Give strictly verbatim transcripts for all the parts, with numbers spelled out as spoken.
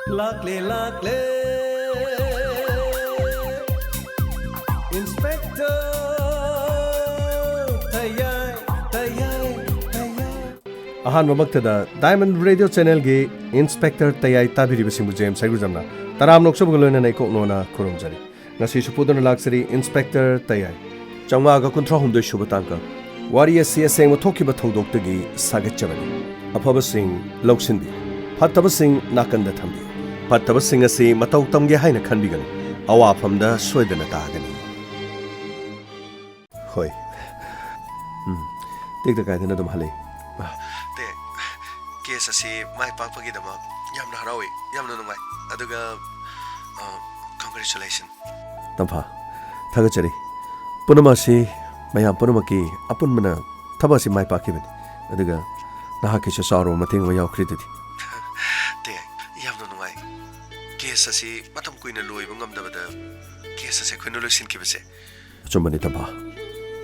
ꯂꯥꯛꯂꯦ, ꯂꯥꯛꯂꯦ, Inspector ꯇꯌꯥꯏ, ꯇꯌꯥꯏ, ꯇꯌꯥꯏ꯫ ꯑꯍꯥꯟꯕꯃꯛꯇꯗ Diamond Radio Channelꯒꯤ Inspector ꯇꯌꯥꯏ ꯇꯥꯕꯤꯔꯤꯕꯁꯤꯡꯕꯨ ꯖꯦꯝꯁ ꯍꯩꯒ꯭ꯔꯨꯖꯝꯅ ꯇꯔꯥꯝꯅ ꯑꯣꯛꯆꯕꯒ ꯂꯣꯏꯅꯅ ꯏꯀꯣꯛ ꯅꯣꯟꯅ ꯈꯨꯔꯨꯝꯖꯔꯤ꯫ ꯉꯁꯤꯁꯨ ꯄꯨꯗꯨꯅ ꯂꯥꯛꯆꯔꯤ Inspector ꯇꯌꯥꯏ꯫ ꯆꯥꯝꯃꯉꯥꯒ ꯀꯨꯟꯊ꯭ꯔꯥ ꯍꯨꯝꯗꯣꯏ ꯁꯨꯕ ꯇꯥꯡꯀꯛ꯫ ꯋꯥꯔꯤ ꯑꯁꯤ ꯑꯁꯦꯡꯕ ꯊꯣꯛꯈꯤꯕ ꯊꯧꯗꯣꯛꯇꯒꯤ ꯁꯥꯒꯠꯆꯕꯅꯤ꯫ ꯑꯐꯕꯁꯤꯡ ꯂꯧꯁꯤꯟꯕꯤꯌꯨ, ꯐꯠꯇꯕꯁꯤꯡ ꯅꯥꯀꯟꯗ ꯊꯝꯕꯤꯌꯨ꯫ ꯐꯠꯇꯕꯁꯤꯡ ꯑꯁꯤ ꯃꯇꯧ ꯇꯝꯒꯦ ꯍꯥꯏꯅ ꯈꯟꯕꯤꯒꯅꯨ, ꯑꯋꯥꯐꯝꯗ ꯁꯣꯏꯗꯅ ꯇꯥꯒꯅꯤ꯫ ꯍꯣꯏ꯫ ꯎꯝ, ꯇꯦꯛꯇ ꯀꯥꯏꯗꯅ ꯑꯗꯨꯝ ꯍꯜꯂꯛꯏ꯫ ꯑ, ꯇꯦ, case ꯑꯁꯤ ꯃꯥꯏ ꯄꯥꯛꯄꯒꯤꯗꯃꯛ ꯌꯥꯝꯅ ꯍꯔꯥꯎꯏ, ꯌꯥꯝꯅ ꯅꯨꯡꯉꯥꯏ꯫ ꯑꯗꯨꯒ, ꯑ, congratulation꯫ ꯇꯝꯐꯥ, ꯊꯥꯒꯠꯆꯔꯤ꯫ ꯄꯨꯝꯅꯃꯛ ꯑꯁꯤ ꯃꯌꯥꯝ ꯄꯨꯝꯅꯃꯛꯀꯤ ꯑꯄꯨꯟꯕꯅ ꯊꯕꯛ ꯑꯁꯤ ꯃꯥꯏ ꯄꯥꯛꯈꯤꯕꯅꯤ꯫ ꯑꯗꯨꯒ ꯅꯍꯥꯛꯀꯤꯁꯨ ꯆꯥꯎꯔꯕ ꯃꯇꯦꯡ ꯑꯃ ꯌꯥꯎꯈ꯭ꯔꯤꯗꯨꯗꯤ꯫ ꯇꯦ, ꯌꯥꯝꯅ ꯅꯨꯡꯉꯥꯏ꯫ Case ꯑꯁꯤ ꯃꯇꯝ ꯀꯨꯏꯅ ꯂꯣꯏꯕ ꯉꯝꯗꯕꯗ case ꯑꯁꯤ ꯑꯩꯈꯣꯏꯅ ꯂꯣꯏꯁꯤꯟꯈꯤꯕꯁꯦ꯫ ꯑꯆꯨꯝꯕꯅꯤ, ꯇꯝꯐꯥ꯫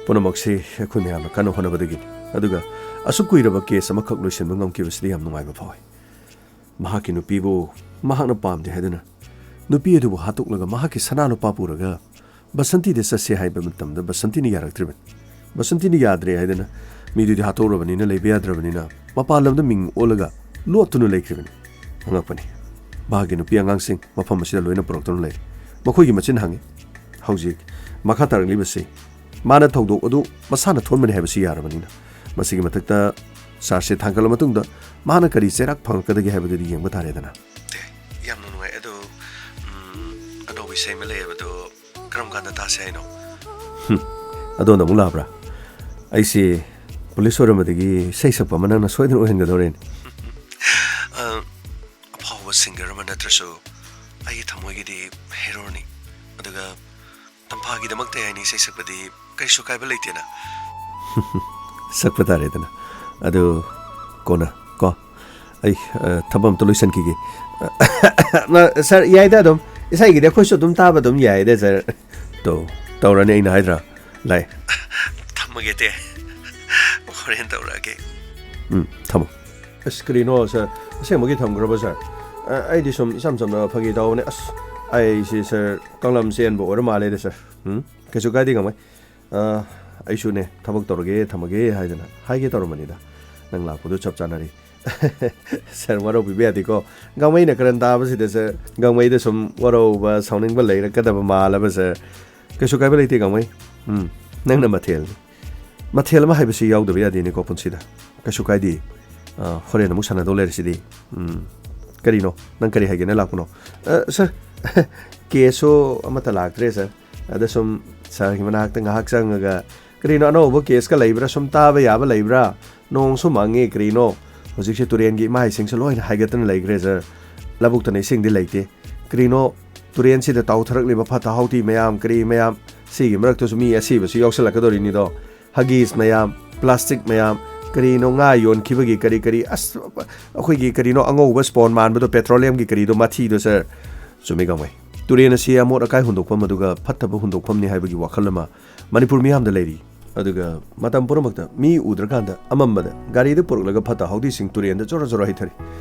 ꯄꯨꯝꯅꯃꯛꯁꯤ ꯑꯩꯈꯣꯏ ꯃꯌꯥꯝꯅ ꯀꯟꯅ ꯍꯣꯠꯅꯕꯗꯒꯤꯅꯤ꯫ ꯑꯗꯨꯒ ꯑꯁꯨꯛ ꯀꯨꯏꯔꯕ case ꯑꯃꯈꯛ ꯂꯣꯏꯁꯤꯟꯕ ꯉꯝꯈꯤꯕꯁꯤꯗ ꯌꯥꯝ ꯅꯨꯡꯉꯥꯏꯕ ꯐꯥꯎꯏ꯫ ꯃꯍꯥꯛꯀꯤ ꯅꯨꯄꯤꯕꯨ ꯃꯍꯥꯛꯅ ꯄꯥꯝꯗꯦ ꯍꯥꯏꯗꯨꯅ ꯅꯨꯄꯤ ꯑꯗꯨꯕꯨ ꯍꯥꯠꯇꯣꯛꯂꯒ ꯃꯍꯥꯛꯀꯤ ꯁꯅꯥ ꯂꯨꯄꯥ ꯄꯨꯔꯒ ꯕꯁꯟꯇꯤꯗ ꯆꯠꯁꯦ ꯍꯥꯏꯕ ꯃꯇꯝꯗ ꯕꯁꯟꯇꯤꯅ ꯌꯥꯔꯛꯇ꯭ꯔꯤꯕꯅꯤ꯫ ꯕꯁꯟꯇꯤꯅ ꯌꯥꯗ꯭ꯔꯦ ꯍꯥꯏꯗꯅ ꯃꯤꯗꯨꯗꯤ ꯍꯥꯠꯇꯣꯛꯎꯔꯕꯅꯤꯅ ꯂꯩꯕ ꯌꯥꯗ꯭ꯔꯕꯅꯤꯅ ꯃꯄꯥꯟ ꯂꯝꯗ ꯃꯤꯡ ꯑꯣꯜꯂꯒ ꯂꯣꯠꯇꯨꯅ ꯂꯩꯈ꯭ꯔꯤꯕꯅꯤ꯫ ꯑꯉꯛꯄꯅꯤ꯫ ꯃꯍꯥꯛꯀꯤ ꯅꯨꯄꯤ ꯑꯉꯥꯡꯁꯤꯡ ꯃꯐꯝ ꯑꯁꯤꯗ ꯂꯣꯏꯅ ꯄꯨꯔꯛꯇꯨꯅ ꯂꯩꯔꯤ꯫ ꯃꯈꯣꯏꯒꯤ ꯃꯆꯤꯟ ꯍꯥꯡꯉꯤ꯫ ꯍꯧꯖꯤꯛ ꯃꯈꯥ ꯇꯥꯔꯛꯂꯤꯕꯁꯤ ꯃꯥꯅ ꯊꯧꯗꯣꯛ ꯑꯗꯨ ꯃꯁꯥꯅ ꯊꯣꯟꯕꯅꯤ ꯍꯥꯏꯕꯁꯤ ꯌꯥꯔꯕꯅꯤꯅ꯫ ꯃꯁꯤꯒꯤ ꯃꯊꯛꯇ charge sheet ꯊꯥꯡꯒꯠꯂ ꯃꯇꯨꯡꯗ ꯃꯍꯥꯛꯅ ꯀꯔꯤ ꯆꯩꯔꯥꯛ ꯐꯪꯉꯛꯀꯗꯒꯦ ꯍꯥꯏꯕꯗꯨꯗꯤ ꯌꯦꯡꯕ ꯇꯥꯔꯦꯗꯅ꯫ ꯑꯦ, ꯌꯥꯝꯅ ꯅꯨꯡꯉꯥꯏ꯫ ꯑꯗꯣ, ꯎꯝ, ꯑꯅꯧꯕ ꯏꯁꯩ ꯑꯃ ꯂꯩꯌꯦꯕ, ꯑꯗꯣ ꯀꯔꯝ ꯀꯥꯟꯗ ꯇꯥꯁꯦ ꯍꯥꯏꯅꯣ? ꯍꯨꯝ, ꯑꯗꯣꯝꯗ ꯑꯃꯨꯛ ꯂꯥꯛꯑꯕ꯭ꯔꯥ? ꯑꯩꯁꯦ police ꯑꯣꯏꯔꯝꯕꯗꯒꯤ ꯏꯁꯩ ꯁꯛꯄ ꯑꯃ ꯅꯪꯅ ꯁꯣꯏꯗꯅ ꯑꯣꯏꯍꯟꯒꯗꯧꯔꯦꯅꯦ꯫ ꯑ, ꯑꯐꯥꯎꯕ singer ꯑꯃ ꯅꯠꯇ꯭ꯔꯁꯨ ꯑꯩꯒꯤ ꯊꯃꯣꯏꯒꯤꯗꯤ heroꯅꯤ꯫ ꯑꯗꯨꯒ ꯇꯝꯐꯥꯒꯤꯗꯃꯛꯇ ꯑꯩꯅ ꯏꯁꯩ ꯁꯛꯄꯗꯤ ꯀꯔꯤꯁꯨ ꯀꯥꯏꯕ ꯂꯩꯇꯦꯅ꯫ ꯁꯛꯄ ꯇꯥꯔꯦꯗꯅ꯫ ꯑꯗꯨ ꯀꯣꯟꯅ ꯀꯣ꯫ ꯑꯩ, ꯑ, ꯊꯕꯛ ꯑꯝꯇ ꯂꯣꯏꯁꯤꯟꯈꯤꯒꯦ꯫ ꯃ-, sir, ꯌꯥꯏꯗ ꯑꯗꯨꯝ꯫ ꯏꯁꯩꯒꯤꯗꯤ ꯑꯩꯈꯣꯏꯁꯨ ꯑꯗꯨꯝ ꯇꯥꯕ ꯑꯗꯨꯝ ꯌꯥꯏꯗ, sir꯫ ꯇꯧ-, ꯇꯧꯔꯅꯤ ꯑꯩꯅ ꯍꯥꯏꯗ꯭ꯔꯥ? ꯂꯥꯏ꯫ ꯊꯝꯃꯒꯦ ꯇꯦ꯫ ꯍꯣꯔꯦꯟ ꯇꯧꯔꯛꯑꯒꯦ꯫ ꯎꯝ, ꯊꯝꯃꯣ꯫ ꯑꯁ, ꯀꯔꯤꯅꯣ, sir? ꯑꯁꯦꯡꯕꯒꯤ ꯊꯝꯈ꯭ꯔꯕ, sir? ꯑ, ꯑꯩꯗꯤ ꯁꯨꯝ ꯏꯆꯝ ꯆꯝꯅ ꯐꯥꯒꯤ ꯇꯧꯕꯅꯦ꯫ ꯑꯁ, ꯑꯩꯁꯤ ꯁꯥꯔ ꯀꯥꯡꯂꯝ ꯆꯦꯟꯕ ꯑꯣꯏꯔ ꯃꯥꯜꯂꯦꯗ ꯁꯥꯔ꯫ ꯎꯝ? ꯀꯩꯁꯨ ꯀꯥꯏꯗꯦ ꯒꯥꯡꯃꯩ꯫ ꯑ, ꯑꯩꯁꯨꯅꯦ ꯊꯕꯛ ꯇꯧꯔꯒꯦ, ꯊꯝꯃꯒꯦ ꯍꯥꯏꯗꯅ ꯍꯥꯏꯒꯦ ꯇꯧꯔꯝꯕꯅꯤꯗ꯫ ꯅꯪ ꯂꯥꯛꯄꯗꯨ ꯆꯞ ꯆꯥꯅꯔꯤ꯫ ꯁꯥꯔ, ꯋꯥꯔꯧꯕꯤꯕ ꯌꯥꯗꯦꯀꯣ꯫ ꯒꯥꯡꯃꯩꯅ ꯀꯔꯟ ꯇꯥꯕꯁꯤꯗ ꯁꯥꯔ, ꯒꯥꯡꯃꯩꯗ ꯁꯨꯝ ꯋꯥꯔꯧꯕ, ꯁꯥꯎꯅꯤꯡꯕ ꯂꯩꯔꯛꯀꯗꯕ ꯃꯥꯜꯂꯕ ꯁꯥꯔ꯫ ꯀꯩꯁꯨ ꯀꯥꯏꯕ ꯂꯩꯇꯦ ꯒꯥꯡꯃꯩ꯫ ꯎꯝ, ꯅꯪꯅ ꯃꯊꯦꯜꯅꯤ꯫ ꯃꯊꯦꯜ ꯑꯃ ꯍꯥꯏꯕꯁꯤ ꯌꯥꯎꯗꯕ ꯌꯥꯗꯦꯅꯦꯀꯣ ꯄꯨꯟꯁꯤꯗ꯫ ꯀꯩꯁꯨ ꯀꯥꯏꯗꯦ꯫ ꯑ, ꯍꯣꯔꯦꯟ ꯑꯃꯨꯛ ꯁꯥꯟꯅꯗꯧ ꯂꯩꯔꯁꯤꯗꯤ꯫ ꯎꯝ, ꯀꯔꯤꯅꯣ? ꯅꯪ ꯀꯔꯤ ꯍꯥꯏꯒꯦꯅ ꯂꯥꯛꯄꯅꯣ? ꯑ, ꯁꯥꯔ, ꯀꯦꯁꯁꯨ ꯑꯃꯠꯇ ꯂꯥꯛꯇ꯭ꯔꯦ ꯁꯥꯔ꯫ ꯑꯗ ꯁꯨꯝ ꯁꯥꯔꯒꯤ ꯃꯅꯥꯛꯇ ꯉꯥꯏꯍꯥꯛ ꯆꯪꯉꯒ, ꯀꯔꯤꯅꯣ ꯑꯅꯧꯕ ꯀꯦꯁꯀ ꯂꯩꯕ꯭ꯔꯥ? ꯁꯨꯝ ꯇꯥꯕ ꯌꯥꯕ ꯂꯩꯕ꯭ꯔꯥ? ꯅꯣꯡꯁꯨ ꯃꯪꯉꯦ, ꯀꯔꯤꯅꯣ? ꯍꯧꯖꯤꯛꯁꯦ ꯇꯨꯔꯦꯟꯒꯤ ꯏꯃꯥ ꯏꯁꯤꯡꯁꯨ ꯂꯣꯏꯅ ꯍꯥꯏꯒꯠꯇꯅ ꯂꯩꯈ꯭ꯔꯦ ꯁꯥꯔ꯫ ꯂꯧꯕꯨꯛꯇꯅ ꯏꯁꯤꯡꯗꯤ ꯂꯩꯇꯦ꯫ ꯀꯔꯤꯅꯣ? ꯇꯨꯔꯦꯟꯁꯤꯗ ꯇꯥꯎꯊꯔꯛꯂꯤꯕ ꯐꯠꯇ ꯍꯥꯎꯊꯤ ꯃꯌꯥꯝ, ꯀꯔꯤ ꯃꯌꯥꯝ, ꯁꯤꯒꯤ ꯃꯔꯛꯇꯁꯨ ꯃꯤ ꯑꯁꯤꯕꯁꯨ ꯌꯥꯎꯁꯜꯂꯛꯀꯗꯧꯔꯤꯅꯤꯗꯣ꯫ ꯍꯒꯤꯁ ꯃꯌꯥꯝ, ꯄ꯭ꯂꯥꯁꯇꯤꯛ ꯃꯌꯥꯝ, ꯀꯔꯤꯅꯣ ꯉꯥ ꯌꯣꯟꯈꯤꯕꯒꯤ ꯀꯔꯤ ꯀꯔꯤ, ꯑꯁ, ꯑꯩꯈꯣꯏꯒꯤ ꯀꯔꯤꯅꯣ ꯑꯉꯧꯕ ꯁ꯭ꯄꯣꯟ ꯃꯥꯟꯕꯗꯣ, ꯄꯦꯇ꯭ꯔꯣꯂꯤꯌꯝꯒꯤ ꯀꯔꯤꯗꯣ, ꯃꯊꯤꯗꯣ ꯁꯥꯔ꯫ ꯆꯨꯝꯃꯤ ꯒꯥꯡꯃꯩ꯫ ꯇꯨꯔꯦꯟ ꯑꯁꯤ ꯑꯃꯣꯠ ꯑꯀꯥꯏ ꯍꯨꯟꯗꯣꯛꯐꯝ ꯑꯗꯨꯒ ꯐꯠꯇꯕ ꯍꯨꯟꯗꯣꯛꯐꯝꯅꯤ ꯍꯥꯏꯕꯒꯤ ꯋꯥꯈꯜ ꯑꯃ ꯃꯅꯤꯄꯨꯔ ꯃꯤꯌꯥꯝꯗ ꯂꯩꯔꯤ꯫ ꯑꯗꯨꯒ ꯃꯇꯝ ꯄꯨꯝꯅꯃꯛꯇ ꯃꯤ ꯎꯗ꯭ꯔꯀꯥꯟꯗ ꯑꯃꯝꯕꯗ ꯒꯥꯔꯤꯗ ꯄꯨꯔꯛꯂꯒ ꯐꯠꯇ ꯍꯥꯎꯊꯤꯁꯤꯡ ꯇꯨꯔꯦꯟꯗ ꯖꯣꯔꯣ ꯖꯣꯔꯣ ꯍꯩꯊꯔꯤ꯫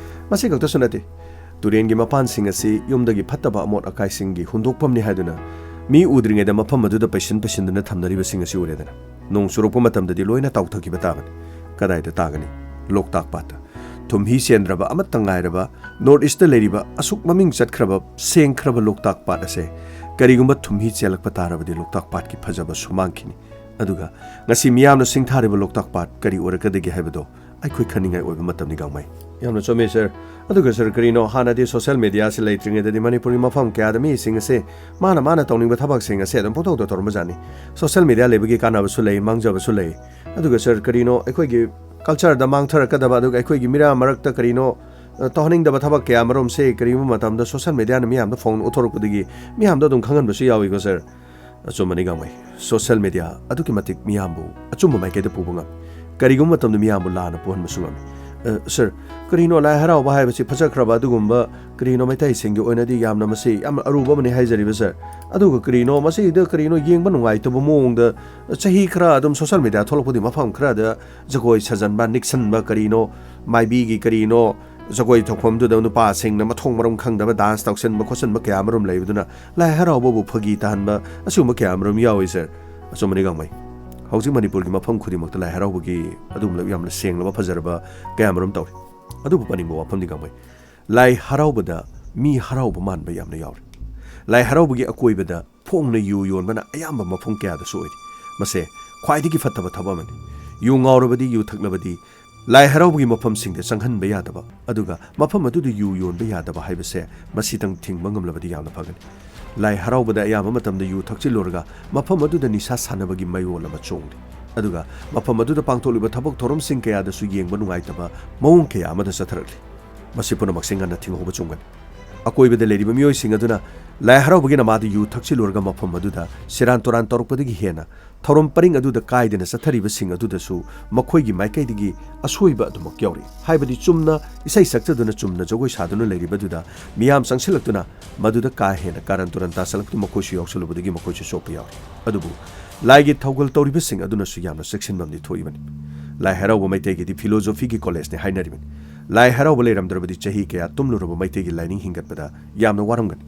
ꯃꯁꯤ ꯈꯛꯇꯁꯨ ꯅꯠꯇꯦ, ꯇꯨꯔꯦꯟꯒꯤ ꯃꯄꯥꯟꯁꯤꯡ ꯑꯁꯤ ꯌꯨꯝꯗꯒꯤ ꯐꯠꯇꯕ ꯑꯃꯣꯠ ꯑꯀꯥꯏꯁꯤꯡꯒꯤ ꯍꯨꯟꯗꯣꯛꯐꯝꯅꯤ ꯍꯥꯏꯗꯨꯅ ꯃꯤ ꯎꯗ꯭ꯔꯤꯉꯩꯗ ꯃꯐꯝ ꯑꯗꯨꯗ ꯄꯩꯁꯤꯟ ꯄꯩꯁꯤꯟꯗꯨꯅ ꯊꯝꯅꯔꯤꯕꯁꯤꯡ ꯑꯁꯤ ꯎꯔꯦꯗꯅ꯫ ꯅꯣꯡ ꯆꯨꯔꯛꯄ ꯃꯇꯝꯗꯗꯤ ꯂꯣꯏꯅ ꯇꯥꯎꯊꯈꯤꯕ ꯇꯥꯕꯅꯤ꯫ ꯀꯗꯥꯏꯗ ꯇꯥꯒꯅꯤ? ꯂꯣꯛꯇꯥꯛ ꯄꯥꯠꯇ꯫ ꯊꯨꯝꯍꯤ ꯆꯦꯟꯗ꯭ꯔꯕ ꯑꯃꯠꯇ ꯉꯥꯏꯔꯕ ꯅꯣꯔꯠ ꯏꯁꯇ ꯂꯩꯔꯤꯕ ꯑꯁꯨꯛ ꯃꯃꯤꯡ ꯆꯠꯈ꯭ꯔꯕ ꯁꯦꯡꯈ꯭ꯔꯕ ꯂꯣꯛꯇꯥꯛ ꯄꯥꯠ ꯑꯁꯦ ꯀꯔꯤꯒꯨꯝꯕ ꯊꯨꯝꯍꯤ ꯆꯦꯜꯂꯛꯄ ꯇꯥꯔꯕꯗꯤ ꯂꯣꯛꯇꯥꯛ ꯄꯥꯠꯀꯤ ꯐꯖꯕꯁꯨ ꯃꯥꯡꯈꯤꯅꯤ꯫ ꯑꯗꯨꯒ ꯉꯁꯤ ꯃꯤꯌꯥꯝꯅ ꯁꯤꯡꯊꯥꯔꯤꯕ ꯂꯣꯛꯇꯥꯛ ꯄꯥꯠ ꯀꯔꯤ ꯑꯣꯏꯔꯛꯀꯗꯒꯦ ꯍꯥꯏꯕꯗꯣ ꯑꯩꯈꯣꯏ ꯈꯟꯅꯤꯡꯉꯥꯏ ꯑꯣꯏꯕ ꯃꯇꯝꯅꯤ ꯒꯥꯡꯃꯩ꯫ ꯌꯥꯝꯅ ꯆꯨꯝꯃꯤ ꯁꯥꯔ꯫ ꯑꯗꯨꯒ ꯁꯥꯔ, ꯀꯔꯤꯅꯣ, ꯍꯥꯟꯅꯗꯤ ꯁꯣꯁꯦꯜ ꯃꯦꯗꯤꯌꯥꯁꯤ ꯂꯩꯇ꯭ꯔꯤꯉꯩꯗꯗꯤ ꯃꯅꯤꯄꯨꯔꯒꯤ ꯃꯐꯝ ꯀꯌꯥꯗ ꯃꯤꯁꯤꯡ ꯑꯁꯦ ꯃꯥꯅ ꯃꯥꯅ ꯇꯧꯅꯤꯡꯕ ꯊꯕꯛꯁꯤꯡ ꯑꯁꯦ ꯑꯗꯨꯝ ꯄꯪꯇꯧꯗ ꯇꯧꯔꯝꯕꯖꯥꯠꯅꯤ꯫ ꯁꯣꯁꯦꯜ ꯃꯦꯗꯤꯌꯥ ꯂꯩꯕꯒꯤ ꯀꯥꯟꯅꯕꯁꯨ ꯂꯩ, ꯃꯥꯡꯖꯕꯁꯨ ꯂꯩ꯫ ꯑꯗꯨꯒ ꯁꯥꯔ, ꯀꯔꯤꯅꯣ, ꯑꯩꯈꯣꯏꯒꯤ ꯀꯜꯆꯔꯗ ꯃꯥꯡꯊꯔꯛꯀꯗꯕ, ꯑꯗꯨꯒ ꯑꯩꯈꯣꯏꯒꯤ ꯃꯤꯔꯥ ꯃꯔꯛꯇ ꯀꯔꯤꯅꯣ, ꯑ, ꯇꯧꯍꯟꯅꯤꯡꯗꯕ ꯊꯕꯛ ꯀꯌꯥ ꯃꯔꯨꯝꯁꯦ ꯀꯔꯤꯒꯨꯝꯕ ꯃꯇꯝꯗ ꯁꯣꯁꯦꯜ ꯃꯦꯗꯤꯌꯥꯅ ꯃꯤꯌꯥꯝꯗ ꯐꯣꯡ ꯎꯠꯊꯣꯔꯛꯄꯗꯒꯤ ꯃꯤꯌꯥꯝꯗ ꯑꯗꯨꯝ ꯈꯪꯍꯟꯕꯁꯨ ꯌꯥꯎꯏꯀꯣ ꯁꯥꯔ꯫ ꯑꯆꯨꯝꯕꯅꯤ ꯒꯥꯡꯃꯩ, ꯁꯣꯁꯦꯜ ꯃꯦꯗꯤꯌꯥ ꯑꯗꯨꯛꯀꯤ ꯃꯇꯤꯛ ꯃꯤꯌꯥꯝꯕꯨ ꯑꯆꯨꯝꯕ ꯃꯥꯏꯀꯩꯗ ꯄꯨꯕ ꯉꯝꯃꯤ꯫ ꯀꯔꯤꯒꯨꯝꯕ ꯃꯇꯝꯗ ꯃꯤꯌꯥꯝꯕꯨ ꯂꯥꯟꯅ ꯄꯨꯍꯟꯕꯁꯨ ꯉꯝꯃꯤ꯫ ꯑ, ꯁꯥꯔ, ꯀꯔꯤꯅꯣ, ꯂꯥꯏ ꯍꯔꯥꯎꯕ ꯍꯥꯏꯕꯁꯤ ꯐꯖꯈ꯭ꯔꯕ ꯑꯗꯨꯒꯨꯝꯕ ꯀꯔꯤꯅꯣ ꯃꯩꯇꯩꯁꯤꯡꯒꯤ ꯑꯣꯏꯅꯗꯤ ꯌꯥꯝꯅ ꯃꯁꯤ ꯌꯥꯝꯅ ꯑꯔꯨꯕ ꯑꯃꯅꯤ ꯍꯥꯏꯖꯔꯤꯕ ꯁꯥꯔ꯫ ꯑꯗꯨꯒ ꯀꯔꯤꯅꯣ, ꯃꯁꯤꯗ ꯀꯔꯤꯅꯣ ꯌꯦꯡꯕ ꯅꯨꯡꯉꯥꯏꯇꯕ ꯃꯑꯣꯡꯗ ꯆꯍꯤ ꯈꯔ ꯑꯗꯨꯝ ꯁꯣꯁꯦꯜ ꯃꯦꯗꯤꯌꯥ ꯊꯣꯛꯂꯛꯄꯗꯤ ꯃꯐꯝ ꯈꯔꯗ ꯖꯒꯣꯏ ꯁꯥꯖꯟꯕ, ꯅꯤꯛꯁꯟꯕ, ꯀꯔꯤꯅꯣ, ꯃꯥꯏꯕꯤꯒꯤ ꯀꯔꯤꯅꯣ, ꯖꯒꯣꯏ ꯊꯣꯛꯐꯝꯗꯨꯗ ꯅꯨꯄꯥꯁꯤꯡꯅ ꯃꯊꯣꯡ ꯃꯔꯝ ꯈꯪꯗꯕ ꯗꯥꯟꯁ ꯇꯧꯁꯤꯟꯕ ꯈꯣꯠꯆꯤꯟꯕ ꯀꯌꯥ ꯑꯃꯔꯣꯝ ꯂꯩꯕꯗꯨꯅ ꯂꯥꯏ ꯍꯔꯥꯎꯕꯕꯨ ꯐꯥꯒꯤ ꯇꯥꯍꯟꯕ ꯑꯁꯤꯒꯨꯝꯕ ꯀꯌꯥ ꯑꯃꯔꯣꯝ ꯌꯥꯎꯏ ꯁꯥꯔ꯫ ꯑꯆꯨꯝꯕꯅꯤ ꯒꯥꯡꯃꯩ꯫ ꯍꯧꯖꯤꯛ ꯃꯅꯤꯄꯨꯔꯒꯤ ꯃꯐꯝ ꯈꯨꯗꯤꯡꯃꯛꯇ ꯂꯥꯏ ꯍꯔꯥꯎꯕꯒꯤ ꯑꯗꯨꯒꯨꯝꯂꯕ ꯌꯥꯝꯅ ꯁꯦꯡꯂꯕ ꯐꯖꯔꯕ ꯀꯌꯥ ꯑꯃꯔꯣꯝ ꯇꯧꯔꯤ꯫ ꯑꯗꯨꯕꯨ ꯄꯟꯅꯤꯡꯕ ꯋꯥꯐꯝꯗꯤ ꯒꯥꯡꯃꯩ, ꯂꯥꯏ ꯍꯔꯥꯎꯕꯗ ꯃꯤ ꯍꯔꯥꯎꯕ ꯃꯥꯟꯕ ꯌꯥꯝꯅ ꯌꯥꯎꯔꯤ꯫ ꯂꯥꯏ ꯍꯔꯥꯎꯕꯒꯤ ꯑꯀꯣꯏꯕꯗ ꯐꯣꯡꯅ ꯌꯨ ꯌꯣꯟꯕꯅ ꯑꯌꯥꯝꯕ ꯃꯐꯝ ꯀꯌꯥꯗꯁꯨ ꯑꯣꯏꯔꯤ꯫ ꯃꯁꯦ ꯈ꯭ꯋꯥꯏꯗꯒꯤ ꯐꯠꯇꯕ ꯊꯕꯛ ꯑꯃꯅꯤ꯫ ꯌꯨ ꯉꯥꯎꯔꯕꯗꯤ, ꯌꯨ ꯊꯛꯂꯕꯗꯤ ꯂꯥꯏ ꯍꯔꯥꯎꯕꯒꯤ ꯃꯐꯝꯁꯤꯡꯗ ꯆꯪꯍꯟꯕ ꯌꯥꯗꯕ, ꯑꯗꯨꯒ ꯃꯐꯝ ꯑꯗꯨꯗ ꯌꯨ ꯌꯣꯟꯕ ꯌꯥꯗꯕ ꯍꯥꯏꯕꯁꯦ ꯃꯁꯤꯇꯪ ꯊꯤꯡꯕ ꯉꯝꯂꯕꯗꯤ ꯌꯥꯝꯅ ꯐꯒꯅꯤ꯫ ꯂꯥꯏ ꯍꯔꯥꯎꯕꯗ ꯑꯌꯥꯝꯕ ꯃꯇꯝꯗ ꯌꯨ ꯊꯛꯆꯤꯜꯂꯨꯔꯒ ꯃꯐꯝ ꯑꯗꯨꯗ ꯅꯤꯁꯥ ꯁꯥꯟꯅꯕꯒꯤ ꯃꯌꯣꯜ ꯑꯃ ꯆꯣꯡꯂꯤ꯫ ꯑꯗꯨꯒ ꯃꯐꯝ ꯑꯗꯨꯗ ꯄꯥꯡꯊꯣꯛꯂꯤꯕ ꯊꯕꯛ ꯊꯧꯔꯝꯁꯤꯡ ꯀꯌꯥꯗꯁꯨ ꯌꯦꯡꯕ ꯅꯨꯡꯉꯥꯏꯇꯕ ꯃꯑꯣꯡ ꯀꯌꯥ ꯑꯃꯗ ꯆꯠꯊꯔꯛꯂꯤ꯫ ꯃꯁꯤ ꯄꯨꯝꯅꯃꯛꯁꯤ ꯉꯟꯅ ꯊꯤꯡꯍꯧꯕ ꯆꯨꯝꯒꯅꯤ꯫ ꯑꯀꯣꯏꯕꯗ ꯂꯩꯔꯤꯕ ꯃꯤꯑꯣꯏꯁꯤꯡ ꯑꯗꯨꯅ ꯂꯥꯏ ꯍꯔꯥꯎꯕꯒꯤ ꯅꯃꯥꯗ ꯌꯨ ꯊꯛꯆꯤꯜꯂꯨꯔꯒ ꯃꯐꯝ ꯑꯗꯨꯗ ꯁꯦꯔꯥꯟ ꯇꯨꯔꯥꯟ ꯇꯧꯔꯛꯄꯗꯒꯤ ꯍꯦꯟꯅ ꯊꯧꯔꯝ ꯄꯔꯤꯡ ꯑꯗꯨꯗ ꯀꯥꯏꯗꯅ ꯆꯠꯊꯔꯤꯕꯁꯤꯡ ꯑꯗꯨꯗꯁꯨ ꯃꯈꯣꯏꯒꯤ ꯃꯥꯏꯀꯩꯗꯒꯤ ꯑꯁꯣꯏꯕ ꯑꯗꯨꯃꯛ ꯌꯥꯎꯔꯤ꯫ ꯍꯥꯏꯕꯗꯤ ꯆꯨꯝꯅ ꯏꯁꯩ ꯁꯛꯆꯗꯨꯅ ꯆꯨꯝꯅ ꯖꯒꯣꯏ ꯁꯥꯗꯨꯅ ꯂꯩꯔꯤꯕꯗꯨꯗ ꯃꯤꯌꯥꯝ ꯆꯪꯁꯤꯜꯂꯛꯇꯨꯅ ꯃꯗꯨꯗ ꯀꯥ ꯍꯦꯟꯅ ꯀꯥꯔꯟ ꯇꯨꯔꯟ ꯇꯥꯁꯤꯜꯂꯛꯇꯨꯅ ꯃꯈꯣꯏꯁꯨ ꯌꯥꯎꯁꯜꯂꯨꯕꯗꯒꯤ ꯃꯈꯣꯏꯁꯨ ꯁꯣꯛꯄ ꯌꯥꯎꯔꯤ꯫ ꯑꯗꯨꯕꯨ ꯂꯥꯏꯒꯤ ꯊꯧꯒꯜ ꯇꯧꯔꯤꯕꯁꯤꯡ ꯑꯗꯨꯅꯁꯨ ꯌꯥꯝꯅ ꯆꯦꯛꯁꯤꯟꯕ ꯑꯃꯗꯤ ꯊꯣꯛꯏꯕꯅꯤ꯫ ꯂꯥꯏ ꯍꯔꯥꯎꯕ ꯃꯩꯇꯩꯒꯤꯗꯤ ꯐꯤꯂꯣꯖꯣꯐꯤꯒꯤ ꯀꯣꯂꯦꯖꯅꯤ ꯍꯥꯏꯅꯔꯤꯕꯅꯤ꯫ ꯂꯥꯏ ꯍꯔꯥꯎꯕ ꯂꯩꯔꯝꯗ꯭ꯔꯕꯗꯤ ꯆꯍꯤ ꯀꯌꯥ ꯇꯨꯝꯂꯨꯔꯕ ꯃꯩꯇꯩꯒꯤ ꯂꯥꯏꯅꯤꯡ ꯍꯤꯡꯒꯠꯄꯗ ꯌꯥꯝꯅ ꯋꯥꯔꯝꯒꯅꯤ꯫